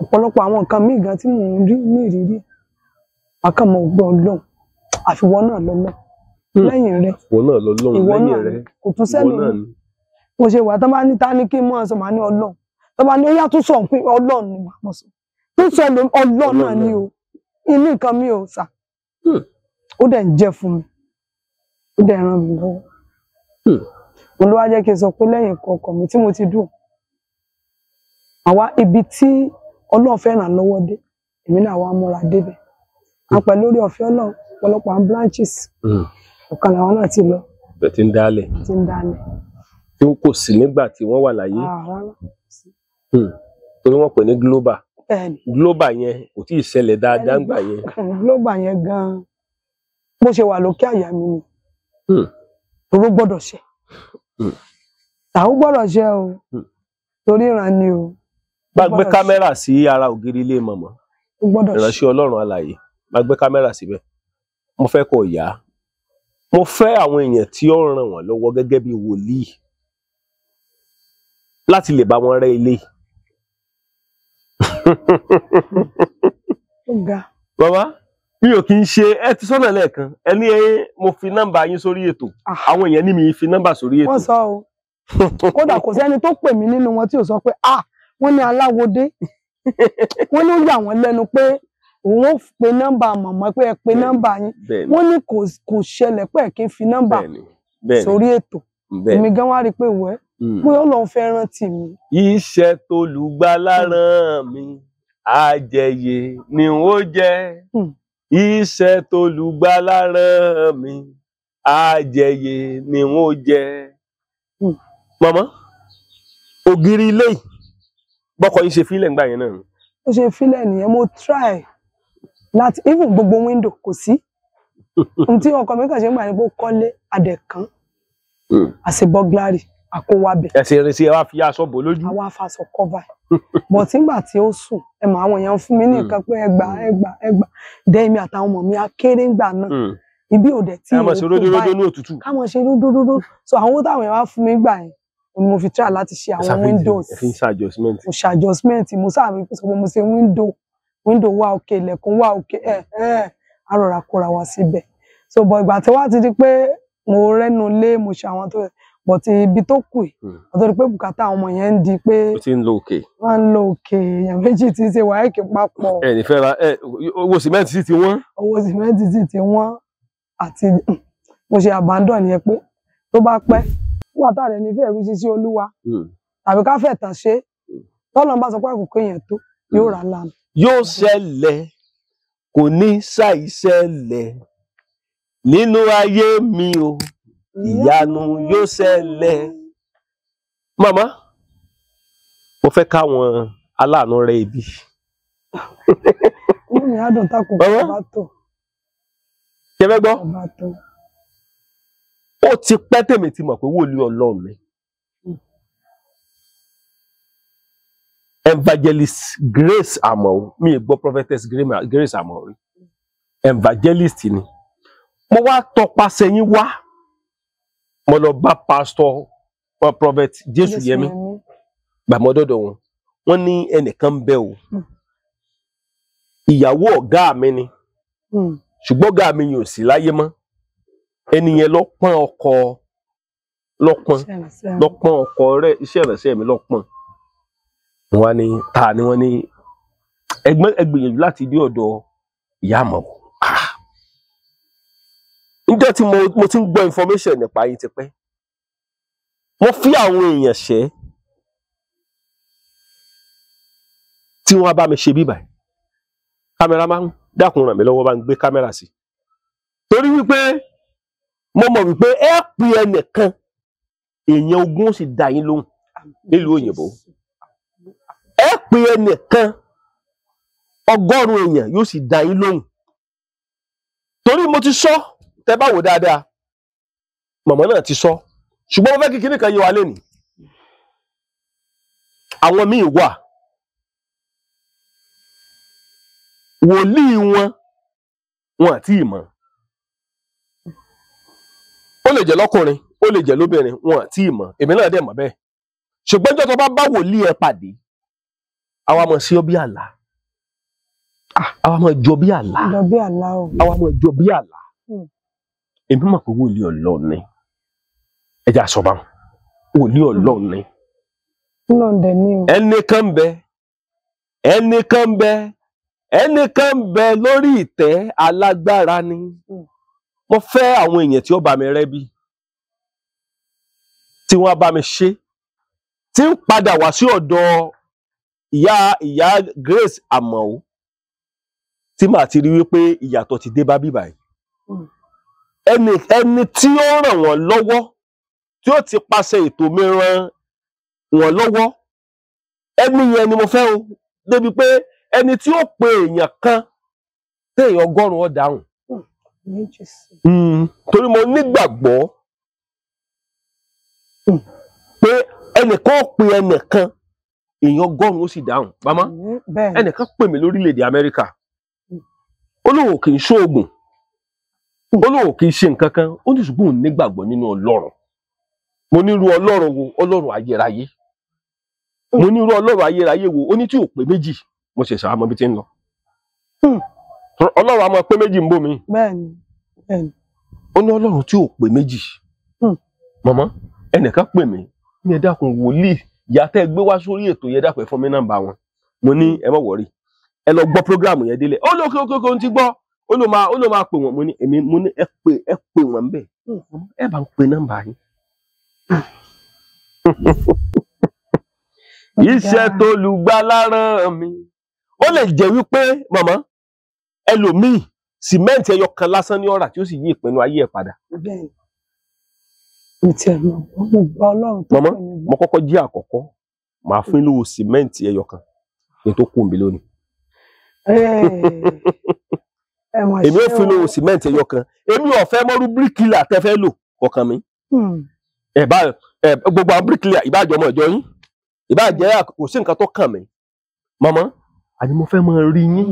ọ̀pọ̀lọpọ̀ àwọn nǹkan míì gan tí mò ń rí ní ìrírí, àkànmọ̀ ògbọ́ Ọlọ́run, àfiwọ́ náà lọ́lọ́. Lẹ́yìn rẹ̀, Ìwọ náà lọ́lọ́run, ìwọ lẹ́yìn náà rẹ̀, kò tún ìwọ sẹ́lòmíì. náà ni. Mo ṣe wà tán bá ní ta ní kí n mọ̀ sọ màá ní Ọlọ́run. Tán bá ní ó yá tún sọ pé Ọlọ́run ni màá mọ̀ sọ. Tún sọ Ọlọ́run náà ni o. Inú nǹkan mi ò sà. Ó dẹ̀ ń jẹ́ fún mi. Ó dẹ̀ ràn mí lọ́wọ́. Mo ló wá jẹ́ kí n sọ pé lẹ́yìn ikú ọkọ mi tí mo ti dùn. Àwa ibi tí Ọlọ́run fẹ́ ràn lọ́wọ́ dé, èmi náà wá múra débẹ̀. A pẹ̀lú orí ọ̀fẹ́ Ọlọ́run, ọ̀pọ̀lọpọ̀ àwọn branches. Ọ̀kan làwọn náà ti lọ. Bẹ̀ tí ń dálẹ̀. Ti ń dálẹ̀. Tí ó kò sí nígbà tí wọ́n wà láyé. Rárá. Torí wọ́n pè ní global. Bẹ́ẹ̀ni. Global yẹn kò tí ì ṣẹlẹ̀ dáadáa ńgbà yẹn. Global yẹn gan-an bó ṣe wà lókè àyà mi ni. Toró gbọ́dọ̀ ṣe. Tàó gbọ́dọ̀ ṣe o. Torí ìran ni o. Bá gbé kámẹ́rà sí ara ògiri ilé mọ̀mọ́. Ó gbọ́dọ̀ ṣe. Ìránṣẹ́ Ọlọ́run alààyè. Bá gbé kámẹ́rà síbẹ̀. Mo fẹ́ kó yá. Mo fẹ́ àwọn èèyàn tí ó ràn wọ́n lọ́wọ́ gẹ́gẹ́ bí wòlíì láti lè bá wọn rẹ́ ilé. Ó ga. Bàbá, mi ò kí ń ṣe ẹ ti sọ́nà lẹ́ẹ̀kan. Ẹ ní mo fi nọ́mbà yín sórí ètò. Àwọn èèyàn ní mi fi nọ́mbà sórí ètò. Wọ́n sọ o. Kódà kò sẹ́ni tó pè mí nínú wọn tí ò sọ pé ah wọ́n ní aláwòdé. Wọ́n ní ó yà wọ́n lẹ́nu pé òun ó pe nọ́mbà màmá pé ẹ pe nọ́mbà yín. Wọ́n ní kò ṣẹlẹ̀ pé kí n fi nọ́mbà sórí ètò. Èmi gan wá rí i pé wẹ́ pé Ọlọ́run fẹ́ rántí mi. Iṣẹ́ tolùgbàlà rán mi, àjẹyè ni ó jẹ́. Iṣẹ́ tolùgbàlà rán mi, àjẹyè ni ó jẹ́. Màmá, ògiri ilé yìí, bọ́kọ yín ṣe fílẹ̀ ńgbà yẹn náà. Ó ṣe fílẹ̀ nìyẹn, mo try láti even gbogbo window kò sí. Ohun tí ọkọ mi kàn ṣe ń gbà ní pé ó kọ́lé adẹ̀kán, àṣẹ burglary, àkówábẹ̀. Ẹsẹ̀ irinṣẹ́ ẹ wá fi aṣọ bò lójú. Àwa afaṣọ cover. But nígbà tí ó sùn, ẹ mọ̀ àwọn èèyàn fún mi ní nǹkan pé ẹgbà ẹgbà ẹgbà. Dẹ́ èmi àtàwọn ọmọ mi á kéré ńgbà náà. Ibi ò dẹ̀ tí ẹ mọ̀ ṣe ródóródó ní òtútù. Ká mọ̀ ṣe ródóródó. So àwọn owó táwọn èèyàn wá fún mi gbà yẹn, ni mo fi try láti ṣe àwọn windows. Ẹ fi ń ṣe adjustment. Mo ṣe adjustment, mo sáà mi sọ pé mo ṣe window. Window wà òkè, ilẹ̀kùn wà òkè, a rọra kóra wá síbẹ̀. So but ìgbà tí wá ti di pé mo rẹ́nu lé, mo ṣe àwọn tó yẹ. But ibi tó kù yìí, ó tó di pé bùkátà àwọn ọmọ yẹn ń di pé ó ti ń lo òkè. Wọ́n ń lo òkè, èèyàn méjì tí ń ṣe wáyéèkì papọ̀. Ẹ ní fẹ́ ra owó sìmẹ́ǹtì sì ti wọ́n. Owó sìmẹ́ǹtì sì ti wọ́n àti mo ṣe abandon yẹn pé tó bá pẹ́ wà tá rẹ̀ ní fẹ́ẹ̀ rú sí Olúwa tàbí ká fẹ̀ tàn ṣe tọ́lọ́n bá sọ pé àkókò yẹn tó yóò rà lánàá. Yóò ṣẹlẹ̀ kò ní ṣàìṣẹlẹ̀ nínú ayé mi o. Ìyanu yóò ṣẹlẹ̀. Màmá, mo fẹ́ káwọn aláàánú rẹ ibi. Inú mi á dùn tákùn bá tó. Ṣé fẹ́ gbọ́? Ọba tó. Ó ti pẹ́ tèmi ti mọ̀ pé wòlíì Ọlọ́run ni. Evangelist Grace Amao, mi ò gbọ́ Prophetess Grace Amao rí. Evangelist ni. Mo wá tọpasẹ̀ yín wá. Mo lọ bá pastor Prophet Jésù Yẹmí. Gbàmọ́dọ́dọ̀ wọn. Wọ́n ní ẹnìkan ń bẹ o. Ìyàwó ọ̀gá mi ni. Ṣùgbọ́n ọ̀gá mi yóò sí láyé mọ́. Ẹni yẹn ló pọ́n ọkọ lọ́pọ́n ọkọ rẹ̀, iṣẹ́ ìránṣẹ́ mi lọ́pọ́n. Wọ́n wá ní ta ni wọ́n ní ẹgbẹ́ ẹgbìyànjú láti dé ọ̀dọ̀ ìyá Àmọ̀ó. Níjọ́ tí mo ti ń gbọ́ information nípa yín tipẹ́. Mo fi àwọn èèyàn ṣẹ́ tí wọ́n bá mi ṣe bíbà. Kámẹ́rà máa ń dákun ràn mí lọ́wọ́, bá ń gbé kámẹ́rà sí. Torí wípé mo mọ̀ wípé ẹ pè ẹnìkan, èèyàn ogún ó sì dá yín lóhùn nílùú òyìnbó. Ẹ pè ẹnìkan, 100 èèyàn yóò sì dá yín lóhùn. Torí mo ti sọ, tẹ bá wò dáadáa, màmá náà ti sọ, ṣùgbọ́n mo fẹ́ kí kinní kan yé wa lénìí. Àwọn míì wà, wòlíì wọn wọn àti ìmọ̀. Ó lè jẹ́ lọ́kùnrin, ó lè jẹ́ lóbìnrin, wọn àti ìmọ̀. Èmi náà dẹ̀ mọ̀ bẹ́ẹ̀. Ṣùgbọ́n ìjọ́ tó bá bá wòlíì ẹ pàdé, àwa mọ̀ sí ọ bí àlá. Àwa mọ̀ jọ bí àlá. Jọ bí àlá o. Àwa mọ̀ jọ bí àlá. Èmi mọ̀ pé wòlíì Ọlọ́run ni. Ẹ jẹ́ àsọ̀bà. Wòlíì Ọlọ́run ni. Ẹnìkan bẹ, ẹnìkan bẹ, ẹnìkan bẹ lórí ìtẹ́ alágbára ni. Mo fẹ́ àwọn èèyàn tí ó bá mi rẹ́ bí, tí wọ́n bá mi ṣe, tí ń padà wá sí ọ̀dọ̀ ìyá Grace Amao, tí màá ti rí wípé ìyàtọ̀ ti dé bá bíbà yìí. Ẹni tí ó ràn wọ́n lọ́wọ́, tí ó ti pàṣẹ ètò mi ràn wọ́n lọ́wọ́, ẹni yẹn ni mo fẹ́ o. Débi pé ẹni tí ó pe èèyàn kan téèyàn 100 ó dáhùn. Torí mo nígbàgbọ́ pé ẹnìkan ó pe ẹnìkan, èèyàn 100 ó sì dáhùn. Màmá, ẹnìkan pè mí lórílẹ̀‐èdè Amẹ́ríkà, ó lóun kì í ṣoògùn, ó lóun kì í ṣe nǹkan kan, ó ní ṣùgbọ́n òun nígbàgbọ́ nínú Ọlọ́run. Mo nírú Ọlọ́run wo? Ọlọ́run ayérayé. Mo nírú Ọlọ́run ayérayé wo? Ó ní tí ò pé méjì. Mo ṣẹ̀ṣẹ̀ àmọ́ bí ti ń lọ. Ọlọ́run a máa pé méjì ń bò mí. Bẹ́ẹ̀ni. Ó ní Ọlọ́run tí ò pé méjì. Màmá, ẹnìkan pè mí ní ẹ dákun wòlíì, ìyá tẹ́ ẹ gbé wá sórí ètò yẹn, dákun ẹ fún mi nọ́mbà wọn. Mo ní ẹ má wọrí, ẹ lọ gbọ́ prógráàmù yẹn délé. Ó lókè ókè ókè, ó ti gbọ́, ó ló máa pè wọ́n. Mo ní èmi, mo ní ẹ pè wọ́n bẹ́ẹ̀, ẹ bá ń pe nọ́mbà yín. Iṣẹ́ tó lùgbàlà rán mi. Ó lè jẹ́ wípé màmá, ẹlòmíì sìmẹ́ǹtì ẹyọ kan lásán ní ọ̀rà tí ó sì yí ìpinnu ayé ẹ̀ padà. Màmá, mo kọ́kọ́ jí àkọ́kọ́, màá fún lówó sìmẹ́ǹtì ẹyọ kan ní tó kù mí lónìí. Èmi ò fún lówó sìmẹ́ǹtì ẹyọ kan. Èmi ò fẹ́ mọ́rú bíríkìlà tẹ́ fẹ́ lò kọ̀ọ̀kan mi. Gbogbo àwọn bíríkìlà ìbájọ́ ọmọ ìjọ yín, ìbájẹ́ kò sí nǹkan tó kàn mí. Màmá, àní mo fẹ́ máa rí yín.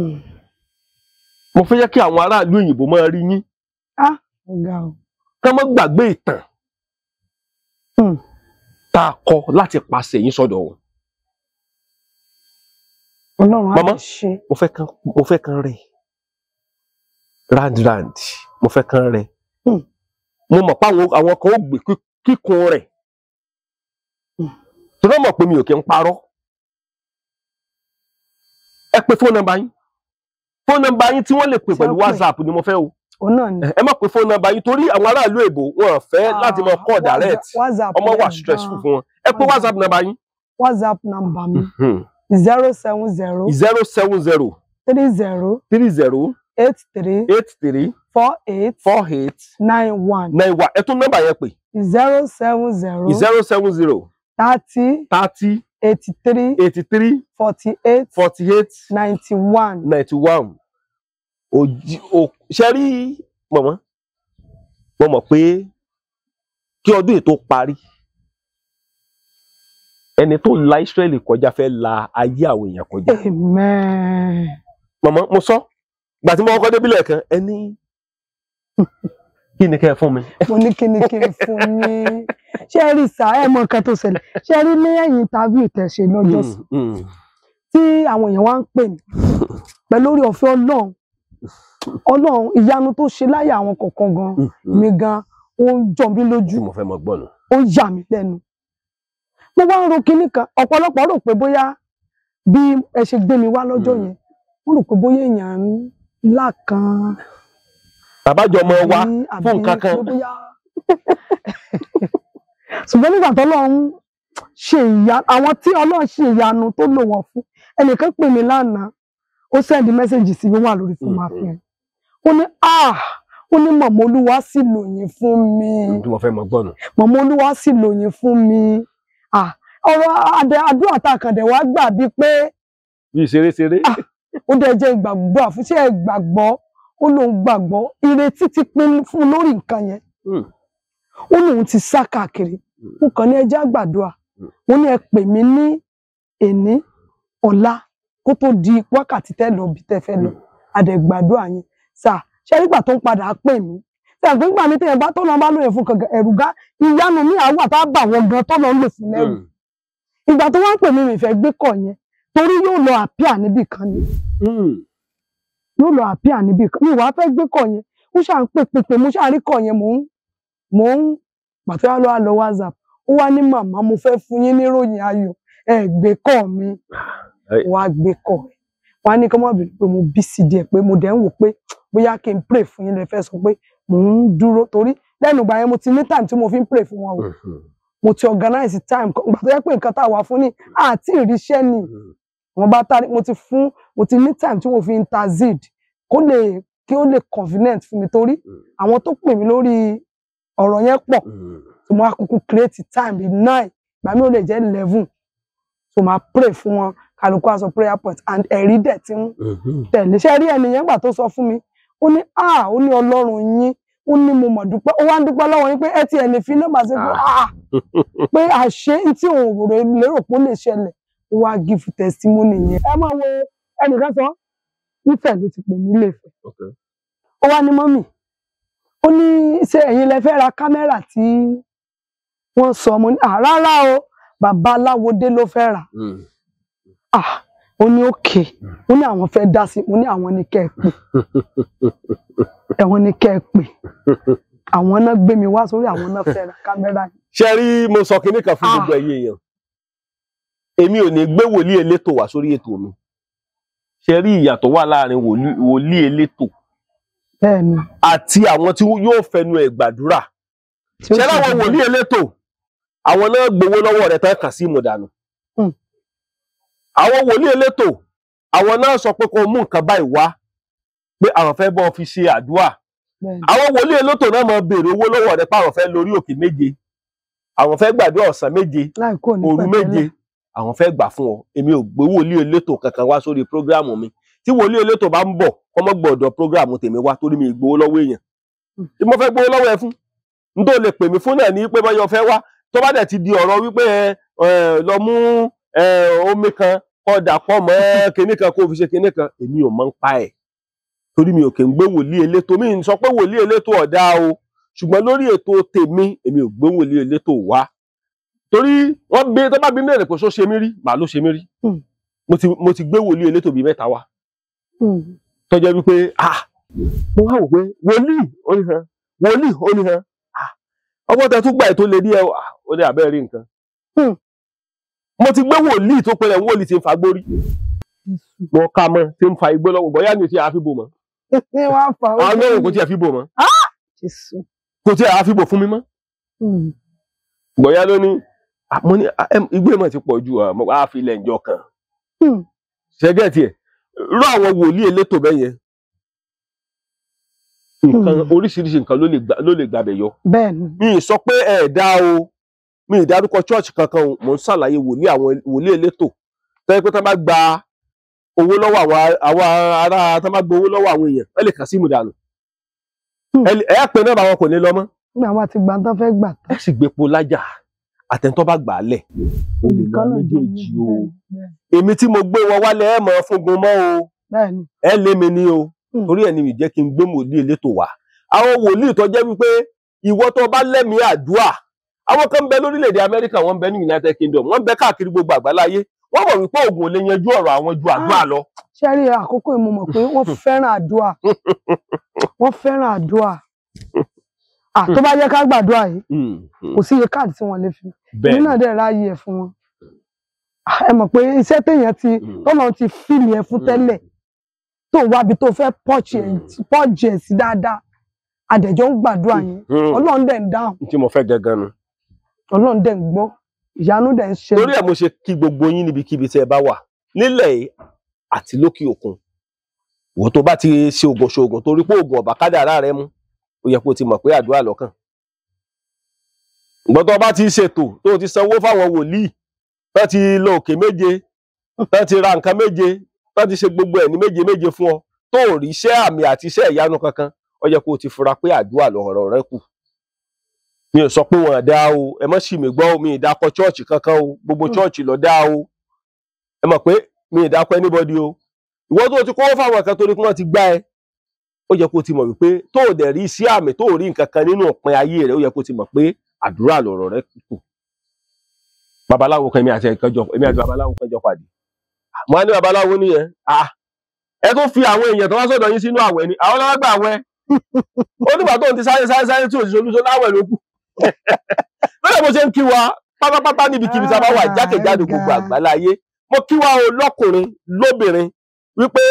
Mo fẹ́ jẹ́ kí àwọn aráàlú òyìnbó máa rí yín. Ká má gbàgbé ìtàn tá a kọ láti pàṣẹ yín sọ́dọ̀ wọn. Màmá, mo fẹ́ kan rẹ̀ round round, mo fẹ́ kan rẹ̀. Mo mọ̀ pé àwọn kan ó gbé kíkun rẹ̀. Tó náà mọ̀ pé mi ò kí ń parọ́. Ẹ pe fóònù nọ́mbà yín. Fóònù nọ́mbà yín tí wọ́n lè pè pẹ̀lú WhatsApp ni mo fẹ́ o. Ẹ má pe fóònù nọ́mbà yín torí àwọn aráàlú èbó wọn fẹ́ láti máa call direct. Ọmọ wà stressful fún wọn. Ẹ pe WhatsApp nọ́mbà yín. WhatsApp nọ́mbà mi 070 070 30 30 83 83 48 48 91 91. Ẹ tún nọ́mbà yẹn pè. 070 070 30 30 83 83 48 48 91 91. Ṣe rí Mọ̀mọ́, mo mọ̀ pé kí ọdún yìí tó parí, ẹni tó la Ísírẹ́lì kọjá fẹ́ la ayé àwọn èèyàn kọjá. Amen. Mọ̀mọ́, mo sọ gbà tí mo kọ́kọ́ débí lẹ́ẹ̀kan, ẹni kí ni kẹ́ ẹ fún mi? Mo ní kí ni kí n fún yín. Ṣé ẹ rí sá, ẹ mọ nǹkan tó ṣẹlẹ̀. Ṣé ẹ rí lẹ́yìn interview tẹ́ ṣe lọ́jọ́sí tí àwọn èèyàn wá ń pè mí pẹ̀lú orí ọ̀fẹ́ Ọlọ́run, Ọlọ́run ìyanu tó ṣe láyé àwọn kọ̀ọ̀kan gan mi gan, ó ń jọ mí lójú, tí mo fẹ́ mọ gbọ́ nù. ó yà mí lẹ́nu. Mo wá ń ro kinní kan, ọ̀pọ̀lọpọ̀ rò pé bóyá bí ẹ ṣe gbé mi wá lọ́jọ́ yẹn, wọ́n rò pé bóyá èèyàn ńlá kan Tàbájọ ọmọ wa àbí fún nǹkan kan. pé bóyá. Ṣùgbọ́n nígbà tó Ọlọ́run ṣe ìyanu, àwọn tí Ọlọ́run ṣe ìyanu tó lò wọ́n fún, ẹnìkan pè mí lánàá, ó sẹ́ndí mẹ́sẹ̀gì sí mi wà lórí fún máa fi hàn. Ó ní ó ní mọ̀mọ́ Olúwa sì lò yín fún mi, Tí mo fẹ́ mọ gbọ́ nù. mọ̀mọ́ Olúwa sì lò yín fún mi. Ọ̀rọ̀ àdúrà tá a kàn dẹ̀ wá gbà bíi pé Bí ṣeré-ṣeré. ó dẹ̀ jẹ́ ìgbàgbọ́ àfúnṣe ìgbàgbọ́, ó lóun gbàgbọ́, ìrètí ti pín fún lórí nǹkan yẹn. Ó lóun ti sá káàkiri. Mo kàn ní ẹ jẹ́ àgbàdua. Mo ní ẹ pè mí ní èní ọ̀la kó tó di wákàtí tẹ́ lọ bí tẹ́ fẹ́ lọ. Àdẹ̀gbàdua yẹn sà, ṣé nígbà tó ń padà pè mí, ṣe àgbẹ̀ nígbà mi tẹ̀yẹ̀ bá tó lọ bá lóye fún kankan ẹ̀rù gá ìyanu mi àwọn àtà bà wọ́n gan tó lọ ń lò fún lẹ́rù. Ìgbà tó wá ń pè mí, mi fẹ́ gbé kọ̀ yẹn torí yóò lọ àpíà níbì kan ni. Yóò lọ àpíà níbì kan. Mi wàá fẹ́ gbé kọ̀ yẹn. Ó ṣáà ń pè pè pè, mo ṣáà rí kọ̀ yẹn, mò ń pàtó yá lọ lọ WhatsApp. Ó wá ní màmá mo fẹ́ fún yín níròyìn ayọ̀, ẹ gbé kọ̀ mi. Wàá gbé kọ̀ ẹ̀. Wàá ní kí wọ́n bèrè pé mo bí sí díẹ̀ pé mo dẹ̀ ń wò pé bóyá kí n pray fún yín lẹ fẹ́ sọ pé mò ń dúró torí lẹ́nu ìgbà yẹn mo ti ní time tí mo fi ń pray fún wọn o. Mo ti organize time kan ìgbà tó yẹ pé nǹkan tá a wà fún ni àti ìríṣẹ́ ni wọ́n bá tari, mo ti fún, mo ti ní time tí mo fi intercede kó lè kí ó lè convenient fún mi torí àwọn tó pè mí lórí ọ̀rọ̀ yẹn pọ̀. So mo wá kúkú create time bí 9, ìgbà mi ò lè jẹ́ 11, so máa pray fún wọn, kálukú á sọ prayer point and ẹ̀rí dẹ̀ ti ń tẹ̀lé. Ṣé rí ẹnìyẹn gbà tó sọ fún mi, ó ní ó ní Ọlọ́run yín, ó ní mo mọ̀ dúpẹ́, ó wá ń dúpẹ́ lọ́wọ́ yín pé ẹ ti ẹ̀ lè fi nọ́mbà sí pé pé àṣé tí òun rò lérò pé ó lè ṣẹlẹ̀, ó wá give testimony yẹn. Ẹ máa wo ẹnìkan sọ, Ifẹ̀ ló ti pè mí Ilé-Ifẹ̀. Ó wá ní mọ́mì, ó ní ṣé ẹ̀yin lẹ fẹ́ ra kámẹ́rà tí wọ́n sọ? Mo ní rárá o, bàbá Aláwọdé ló fẹ́ rà. Ó ní òkè, ó ní àwọn fẹ́ dá sí, mo ní àwọn ní kẹ́ ẹ pè, ẹ̀wọ̀n ní kẹ́ ẹ pè, àwọn náà gbé mi wá sórí, àwọn náà fẹ́ ra kámẹ́rà yìí. Ṣé rí, mo sọ kinní kan fún gbogbo ẹ̀yin èèyàn, èmi ò ní gbé wòlíì elétò wá sórí ètò mi. Ṣé rí ìyàtọ̀ wà láàrin wòlíì elétò àti àwọn tí yóò fẹnu ẹ̀ gbàdúrà. Ṣé láwọn wòlíì elétò, àwọn náà gbowó lọ́wọ́ rẹ̀ tán kà sí ìmọ̀dànù. Àwọn wòlíì elétò, àwọn náà sọ pé kó mú nǹkan báyìí wá, pé àwọn fẹ́ bọ́ fi ṣe àdúrà. Àwọn wòlíì elétò náà máa béèrè owó lọ́wọ́ rẹ̀ pé àwọn fẹ́ lórí òkè 7, àwọn fẹ́ gbàdúrà ọ̀sán 7, òru 7, àwọn fẹ́ gbà fún ọ. Èmi ò gbé wòlíì elétò kankan wá sórí prógráàmù mi. Tí wòlíì elétò bá ń bọ̀, kó má gbọ́dọ̀ prógráàmù tèmi wá torí mi ì gbowó lọ́wọ́ èèyàn. Tí mo fẹ́ gbowó lọ́wọ́ ẹ fún, n tó lè pè mí fún náà ní pé báyọ̀ fẹ́ wá. Tó bá dẹ̀ ti di ọ̀rọ̀ wípé lọ mú omi kan kó dàpọ̀ mọ́ kinní kan kó fi ṣe kinní kan, èmi ò mọ̀ ń pa ẹ̀ torí mi ò kì í gbé wòlíì elétò. Mi ń sọ pé wòlíì elétò ọ̀dà o, ṣùgbọ́n lórí ètò tèmi, èmi ò gbé wòlíì elétò wá torí wọ́n bí tó bá bí mẹ́rin kò só ṣe mí rí, màá ló ṣe mí rí. Mo ti gbé wòlíì elétò bíi 3 wá tó jẹ́ wípé mo wá wò pé wòlíì ó ní hàn, wòlíì ó ní hàn, ọgbọ́n tẹ tún gbà ètò lè rí ẹ, ó ní àbẹ́ rí nǹkan. Mo ti gbé wòlíì tó pẹlẹ wòlíì tí ń fa gbórí, mo ká mọ́ tí ń fa igbó lọ́wọ́, bóyá ní ti àfibò mọ́, àwọn náà kò tí àfibò mọ́, kò tí àfibò fún mi mọ́. Bóyá ló ní mo ní igbó ìmọ̀ ti pọ̀ ju àfilẹ̀ ìjọ kan. Ṣẹ́gẹ̀tì ẹ̀ rú àwọn wòlíì elétò bẹ́ẹ̀ yẹn, nǹkan oríṣiríṣi nǹkan ló lè gbàbẹ̀ yọ. Mi ì sọ pé ẹ dá o, mi ì dárúkọ church kankan o, mò ń ṣàlàyé wòlíì, àwọn wòlíì elétò tó yẹ pé tá bá gba owó lọ́wọ́ àwọn ará, tá bá gba owó lọ́wọ́ àwọn èèyàn, wọ́n lè kà sí ìmùdànù. Ẹ pè nọ́mbà wọn kò ní lọ mọ́. Nígbà wọn ti gbà tán fẹ́ gbà tán. Ẹ sì gbépo lájà àtẹ̀ntọ́ bá gbà á lẹ̀. Ó lè lọ méjèèjì o. Èmi tí mo gbé wọn wálẹ̀ ẹ mọ̀ fúngun mọ́ o. Ẹ lé mi ní o. Torí ẹ̀ ni mi jẹ́ kí n gbé wòlíì elétò wá. Àwọn wòlíì tó jẹ́ wípé ìwọ tó bá lẹ́mìí àdúà. Àwọn kan ń bẹ lórílẹ̀‐èdè Amẹ́ríkà, wọ́n ń bẹ ní United Kingdom, wọ́n ń bẹ káàkiri gbogbo àgbáláyé. Wọ́n mọ̀ wípé oògùn ò lè yanjú ọ̀rọ̀ àwọn ju àdúà lọ. Ṣé rí àkókò yìí mo mọ̀ pé wọ́n fẹ́ràn àdúà. Wọ́n fẹ́ràn àdúà. Tó bá yẹ ká gbàdúà yìí, kò sí iye káàdì tí wọ́n lè fi. Èmi náà dẹ̀ ráyè ẹ̀ fún wọn. Ẹ mọ̀ pé iṣẹ́ téèyàn ti tọ́lọ́ ti fìlì ẹ̀ fún tẹ́lẹ̀ tó wábi tó fẹ́ pọ́ọ̀jì ẹ̀ sí dáadáa. Àdẹ̀jọ́ ń gbàdúrà yẹn. Ọlọ́run dẹ̀ ń dáhùn. Tí mo fẹ́ gangan nu. Ọlọ́run dẹ̀ ń gbọ́. Ìyanu dẹ̀ ń ṣe. Torí ẹ̀ mo ṣe kí gbogbo yín níbikíbi tí ẹ bá wà nílẹ̀ yìí àti lókè òkun. Ìwọ tó bá ti ṣe oògùn ṣoògùn torí pé oògùn ọ̀bà kádàrá rẹ mú, ó yẹ kó ti mọ̀ pé àdúrà lọ́kàn. Ìgbọ́n tó bá ti ṣètò tó ti sanwó fáwọn wòlíì, tó ti lọ òkè méje, tó ti ra nǹkan méje, tó ti ṣe gbogbo ẹ̀ ní méje méje fún ọ, tó rí iṣẹ́ àmì àti iṣẹ́ ìyanu kankan, ó yẹ kó ti fura pé àdúrà lọ̀rọ̀ rẹ kù. Mi ò sọ pé wọn dá o, ẹ má ṣì mí gbọ́ o, mi ì dákọ chọ́ọ̀chì kankan o, gbogbo chọ́ọ̀chì ló dá o. Ẹ mọ̀ pé mi ì dákọ anybody o. Ìwọ tó ti kówó fáwọn kan torí pé wọ́n ti gbá ẹ, ó yẹ kó ti mọ̀ wípé tó ò dẹ̀ rí iṣẹ́ àmì tó ò rí nǹkan kan nínú òpin ayé rẹ̀, ó yẹ kó ti mọ̀ pé àdúrà lọ̀rọ̀ rẹ kù. Babaláwo kan èmi àti babaláwo kan jọ pàdé. Mo á ní babaláwo nìyẹn. Ẹ tó fi àwọn èèyàn tó wá sọ́dọ̀ yín sínú àwẹ̀ ni, àwọn lọ́wọ́ gbà àwẹ̀. Ó nígbà tó ń ti sáré sáré sáré tí òṣìṣẹ́ olúṣọ láwẹ̀ ló kù. Lọ́dọ̀ mo ṣe ń kí wa pátápátá níbikíbi tá a bá wà jákèjádò gbogbo àgbáláyé. Mo kí wa o lọ́kùnrin lóbìnrin wípé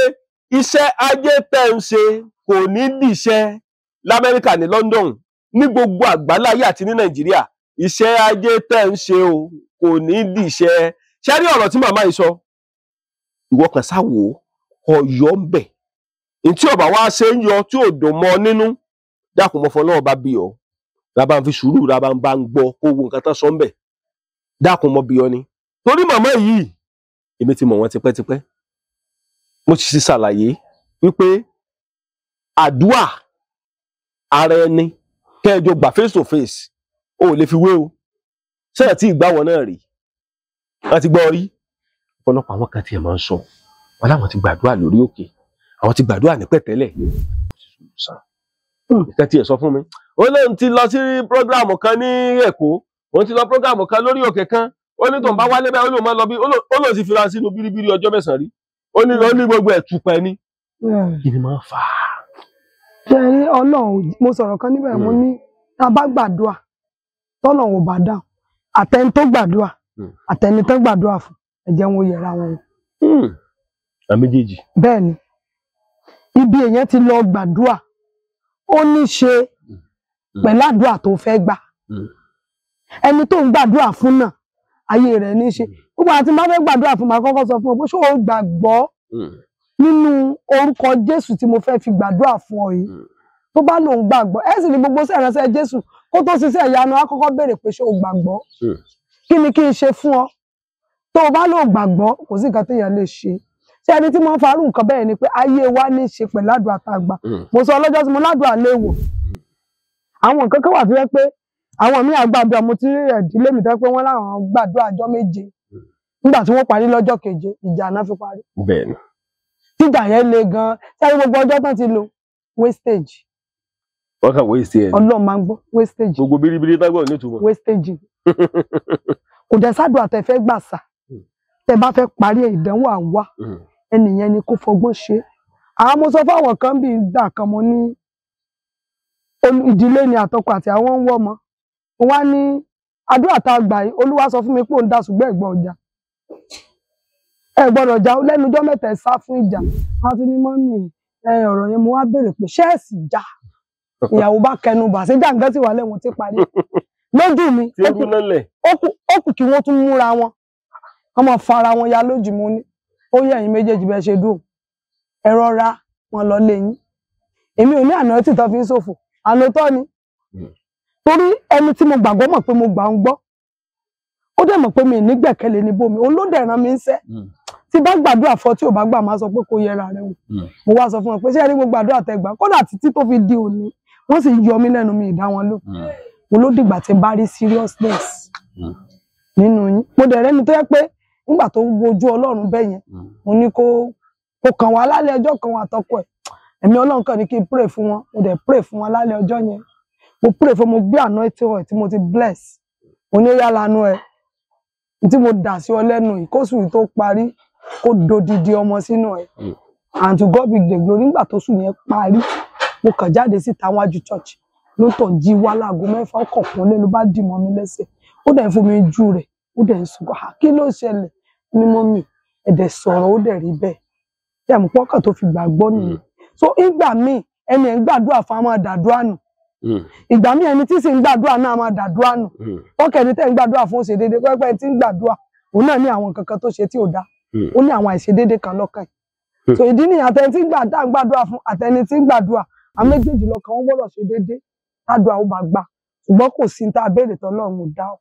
iṣẹ́ ajé tẹ́ ń ṣe kò ní dìṣẹ́ l'Amẹ́ríkà ní London ní gbogbo àgbáláyé àti ní Nàìjíríà. Iṣẹ́ ajé tẹ́ ń ṣe o kò ní dìṣẹ́. Ṣé rí ọ̀rọ̀ tí màmá yìí sọ? Ìwọ kan sáwò ọ̀yọ́ ń bẹ̀. Ntí ọba wa ṣe ń yọ tí ò dùn mọ́ nínú, dákun mọ́ fọlọ́wọ́ bá bí ọ. Rábà ń fi sùúrù rábà ń bá ń gbọ́ kó wo nǹkan tán sọ ń bẹ̀. Dákun mọ́ bí ọ ni. Torí màmá yìí, èmi ti mọ̀ wọ́n tipẹ́tipẹ́. Mo sì ti ṣàlàyé wípé àdúà ara ẹni kẹjọ gbà face to face o ò lè fi wé o. Ṣé tí ìgbà wọn náà rí? Wọ́n ti gbọ́ rí. Ọ̀pọ̀lọpọ̀ àwọn kan tiẹ̀ máa ń sọ. Wọ́n láwọn ti gbàdúrà lórí òkè. Àwọn ti gbàdúrà ní pẹ̀tẹ́lẹ̀. Ìkẹ́ tiẹ̀ sọ fún mi. Ó lóun ti lọ sí prógráàmù kan ní Èkó. Òun ti lọ prógráàmù kan lórí òkè kan. Ó ní tóun bá wálé bẹ́ẹ̀ ó lóun máa lọ bí ó lóun ti fira sínú bíríbírí ọjọ́ mẹ́sàn-án rí. Ó ní lọ ní gbogbo ẹ̀ tupẹ́ ní. Kí ni máa fà á? Ṣé rí Ọlọ́run, mo sọ̀rọ̀ kan níbẹ̀, mo ní tá a bá gbàdúrà tọ́lọ́run ò bá dáhùn, àtẹni tó gbàdúrà àtẹni tó gbàdúrà fún, ẹ jẹ́ wọn yẹra wọn. Àwọn méjèèjì. Bẹ́ẹ̀ ni, ibi èèyàn ti lọ gbàdúrà ó ní ṣe pẹ̀lú àdúrà tó fẹ́ gbà. Ẹni tó ń gbàdúrà fún náà ayé rẹ̀ ní ṣe. Gbogbo àti máa fẹ́ gbàdúrà fún, máa kọ́kọ́ sọ fún ọ pé ṣé o gbàgbọ́ nínú orúkọ Jésù tí mo fẹ́ fi gbàdúrà fún ọ yìí? Tó bá lòun gbàgbọ́, ẹ sì ní gbogbo iṣẹ́ ìránṣẹ́ Jésù kó tó ṣiṣẹ́ ìyanu á kọ́kọ́ béèrè pé ṣé o gbàgbọ́? Kí ni kí n ṣe fún ọ? Tó o bá lòun gbàgbọ́, kò sí nǹkan téèyàn lè ṣe. Ṣé ẹni tí mo ń farú nǹkan bẹ́ẹ̀ ni pé ayé wa ní í ṣe pẹ̀lú àdúrà tá a gbà. Mo sọ lọ́jọ́ tí mo ládùúrà léèwọ̀. Àwọn nǹkan kan wà tó yẹ pé àwọn míì àgbàdua, mo ti rí ìdílé mi tó yẹ pé wọ́n láwọn gbàdúrà ọjọ́ méje. Nígbà tí wọ́n parí lọ́jọ́ keje, ìjà náà fi parí. Bẹ́ẹ̀ni. Tíjà yẹn le gan-an. Ṣé ẹni gbogbo ọjọ́ tán ti lò wastage. Wọ́n kàn waste ẹ̀. Ọlọ́run máa ń gbọ́ wastage. Gbogbo bíríbírí bá gbọ́ nítumọ̀. Wastage. Kò dẹ̀ sádùn àtẹ̀fẹ́ gbà sà. Tẹ bá fẹ́ parí ìdánwò àwa, ẹnìyẹn ni kó fọgbọ́n ṣe. Àwọn mo sọ fáwọn kan bí ìgbà kan, mo ní ìdílé ni àtọkọ àti àwọn ń wọ́ ọmọ. Mo wá ní àdúrà tá a gbà yìí, Olúwa sọ fún mi pé òun dá ṣùgbọ́n ẹ̀gbọ́n ọjà. Ẹ gbọ́dọ̀ jà lẹ́nu ọjọ́ mẹ́ta, ẹ sá fún ìjà. Wọ́n ti ní mọ́mì ọ̀rọ̀ yẹn, mo wá béèrè pé ṣé ẹ̀ sì jà? Ìyàwó bá kẹnu bà sí jàǹgẹ́ sì wà lẹ́wọ̀n tí parí. Lójú mi, ó kù kí wọ́n tún múra wọn. Wọ́n máa fara wọn ya lójú mu ní. Ó yẹ ẹ̀yin méjèèjì bẹ́ẹ̀ ṣe dùn. Ẹ rọra wọn lọ lé yín. Èmi ò ní àná tí tán fi ń ṣòfò. Àná tọ́ ni. Torí ẹni tí mo gbàgbọ́ mọ̀ pé mo gbà ń gbọ́. Ó dẹ̀ mọ̀ pé mi ní gbẹ̀kẹ́lé ní bómi. Òun ló dẹ̀ rán mi ń sẹ́. Tí bá gbàdúrà fọ tí ò bá gbà máa sọ pé kó yẹra rẹ wò. Mo wá sọ fún wọn pé ṣé ẹ rí gbogbo àdúrà tẹ́ gbà, kódà títí tó fi di òní. Wọ́n sì yọ mí lẹ́nu, mi ìdá wọn lò. Mo ló dìgbà tí n bá rí seriousness nínú yín. Mo dẹ̀ rẹ́ni tó yẹ pé nígbà tó ń wojú Ọlọ́run bẹ́ẹ̀ yẹn, mo ní kó kàn wá lálẹ́ ọjọ́ kan, wọn àtọkọ ẹ̀. Ẹ̀mí Ọlọ́run kàn ní kí n pray fún wọn. Mo dẹ̀ pray fún wọn lálẹ́ ọjọ́ yẹn. Mo pray fún, mo gbé anointing oil tí mo ti bless, mo ní ó yá lanu ẹ, tí mo dà sí ọ lẹ́nu yìí, kóṣù yìí tó parí, kó dodidi ọmọ sínú ẹ. And to God be the glory, nígbà tó sùn yẹn parí, mo kàn jáde síta wájú church, ló tàn jí wá láago 6, ọkàn kúnlẹ̀ ló bá dì mọ́ mi lẹ́sẹ̀, ó dẹ̀ ń fún mi ju rẹ̀, ó dẹ̀ ń sunkún. Ah, kí ló ṣẹlẹ̀? Ní mọ́mì ẹ̀dẹ̀ sọ̀rọ̀, ó dẹ̀ rí bẹ́ẹ̀. Tí àmọ́ pọ́kàn tó fi gbàgbọ́ nìyẹn. So ìgbà míì ẹni ẹ̀ ń gbàdúrà fún, a máa dàdúrà nù. Ìgbà míì ẹni tí sì ń gbàdúrà náà máa dàdúrà nù. Tọ́kẹ́ ẹni tẹ́ ń gbàdúrà fún ó ṣe déédéé, pẹ́pẹ́ tí ń gbàdúrà òun náà ní àwọn kankan tó ṣe tí ò dáa, ó ní àwọn àìṣedéédéé kan lọ́kàn ẹ̀. So ìdí nìyẹn, àtẹni tí ń gbà tá à ń gbàdúrà fún, àtẹni tí ń gbàdúrà, àwọn méjèèjì lọ́kàn wọn gbọ́dọ̀ ṣe déédéé tádùá ó bá gbà. Ṣùgbọ́n kò sí ní tá a béèrè tọ́lọ́run ò dáhùn,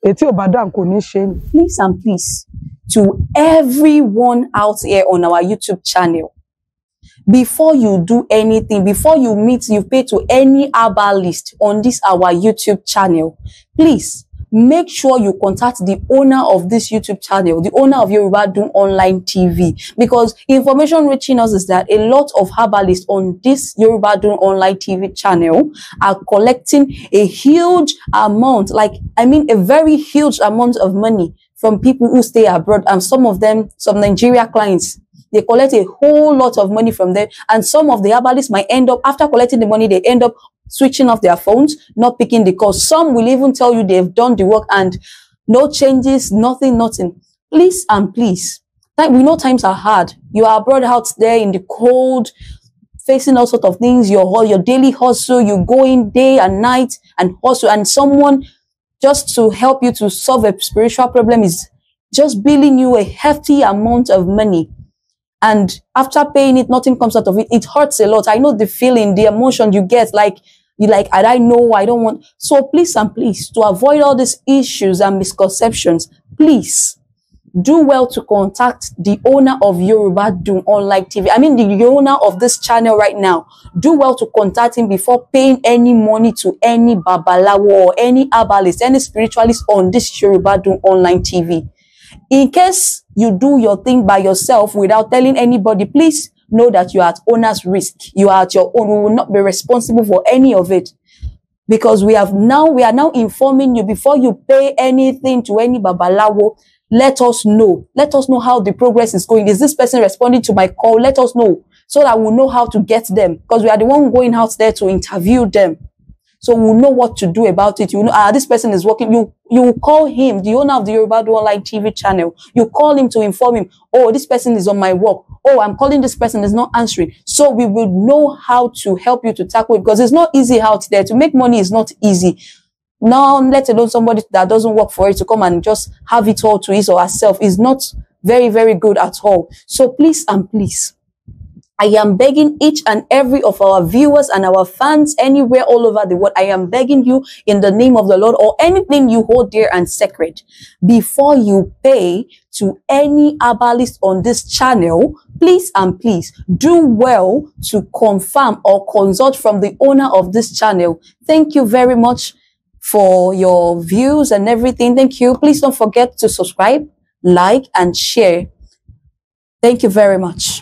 ètí ò bá dáhùn kò ní ṣe ni. Please and please, to everyone out here on our YouTube channel, before you do anything, before you meet, you pay to any herbalist on this our YouTube channel, please make sure you contact the owner of this YouTube channel, the owner of Yorubadun Online TV, because information reaching us is that a lot of herbalists on this Yorubadun Online TV channel are collecting a huge amount, like, I mean, a very huge amount of money from people who stay abroad, and some of them, some Nigeria clients, they collect a whole lot of money from them. And some of the herbalists might end up, after collecting the money, they end up switching off their phones, not picking the call. Some will even tell you they've done the work and no changes, nothing, nothing. Please and please, we know times are hard. You are abroad out there in the cold, facing all sorts of things, your daily hustle, you go in day and night and hustle, and someone just to help you to solve a spiritual problem is just billing you a hefty amount of money. And after paying it, nothing comes out of it. It hurts a lot. I know the feeling, the emotion you get, like, you like, I know, I don't want. So please and please, to avoid all these issues and misconceptions, please do well to contact the owner of Yorubadun Online TV. I mean, the owner of this channel right now. Do well to contact him before paying any money to any babalawo or any herbalist, any spiritualist on this Yorubadun Online TV. In case you do your thing by yourself without telling anybody, please know that you are at owner's risk. You are at your own. We will not be responsible for any of it. Because we are now informing you, before you pay anything to any babalawo, let us know. Let us know how the progress is going. Is this person responding to my call? Let us know so that we'll know how to get them. Because we are the one going out there to interview them. So we'll know what to do about it. You know, this person is working. You call him, the owner of the Yorubadun Online TV channel. You call him to inform him, oh, this person is on my work. Oh, I'm calling this person, is not answering. So we will know how to help you to tackle it, because it's not easy out there. To make money is not easy. Now, let alone somebody that doesn't work for it to come and just have it all to his or herself is not very, very good at all. So please and please, I am begging each and every of our viewers and our fans anywhere all over the world, I am begging you in the name of the Lord, or anything you hold dear and sacred, before you pay to any herbalist on this channel, please and please do well to confirm or consult from the owner of this channel. Thank you very much for your views and everything. Thank you. Please don't forget to subscribe, like, and share. Thank you very much.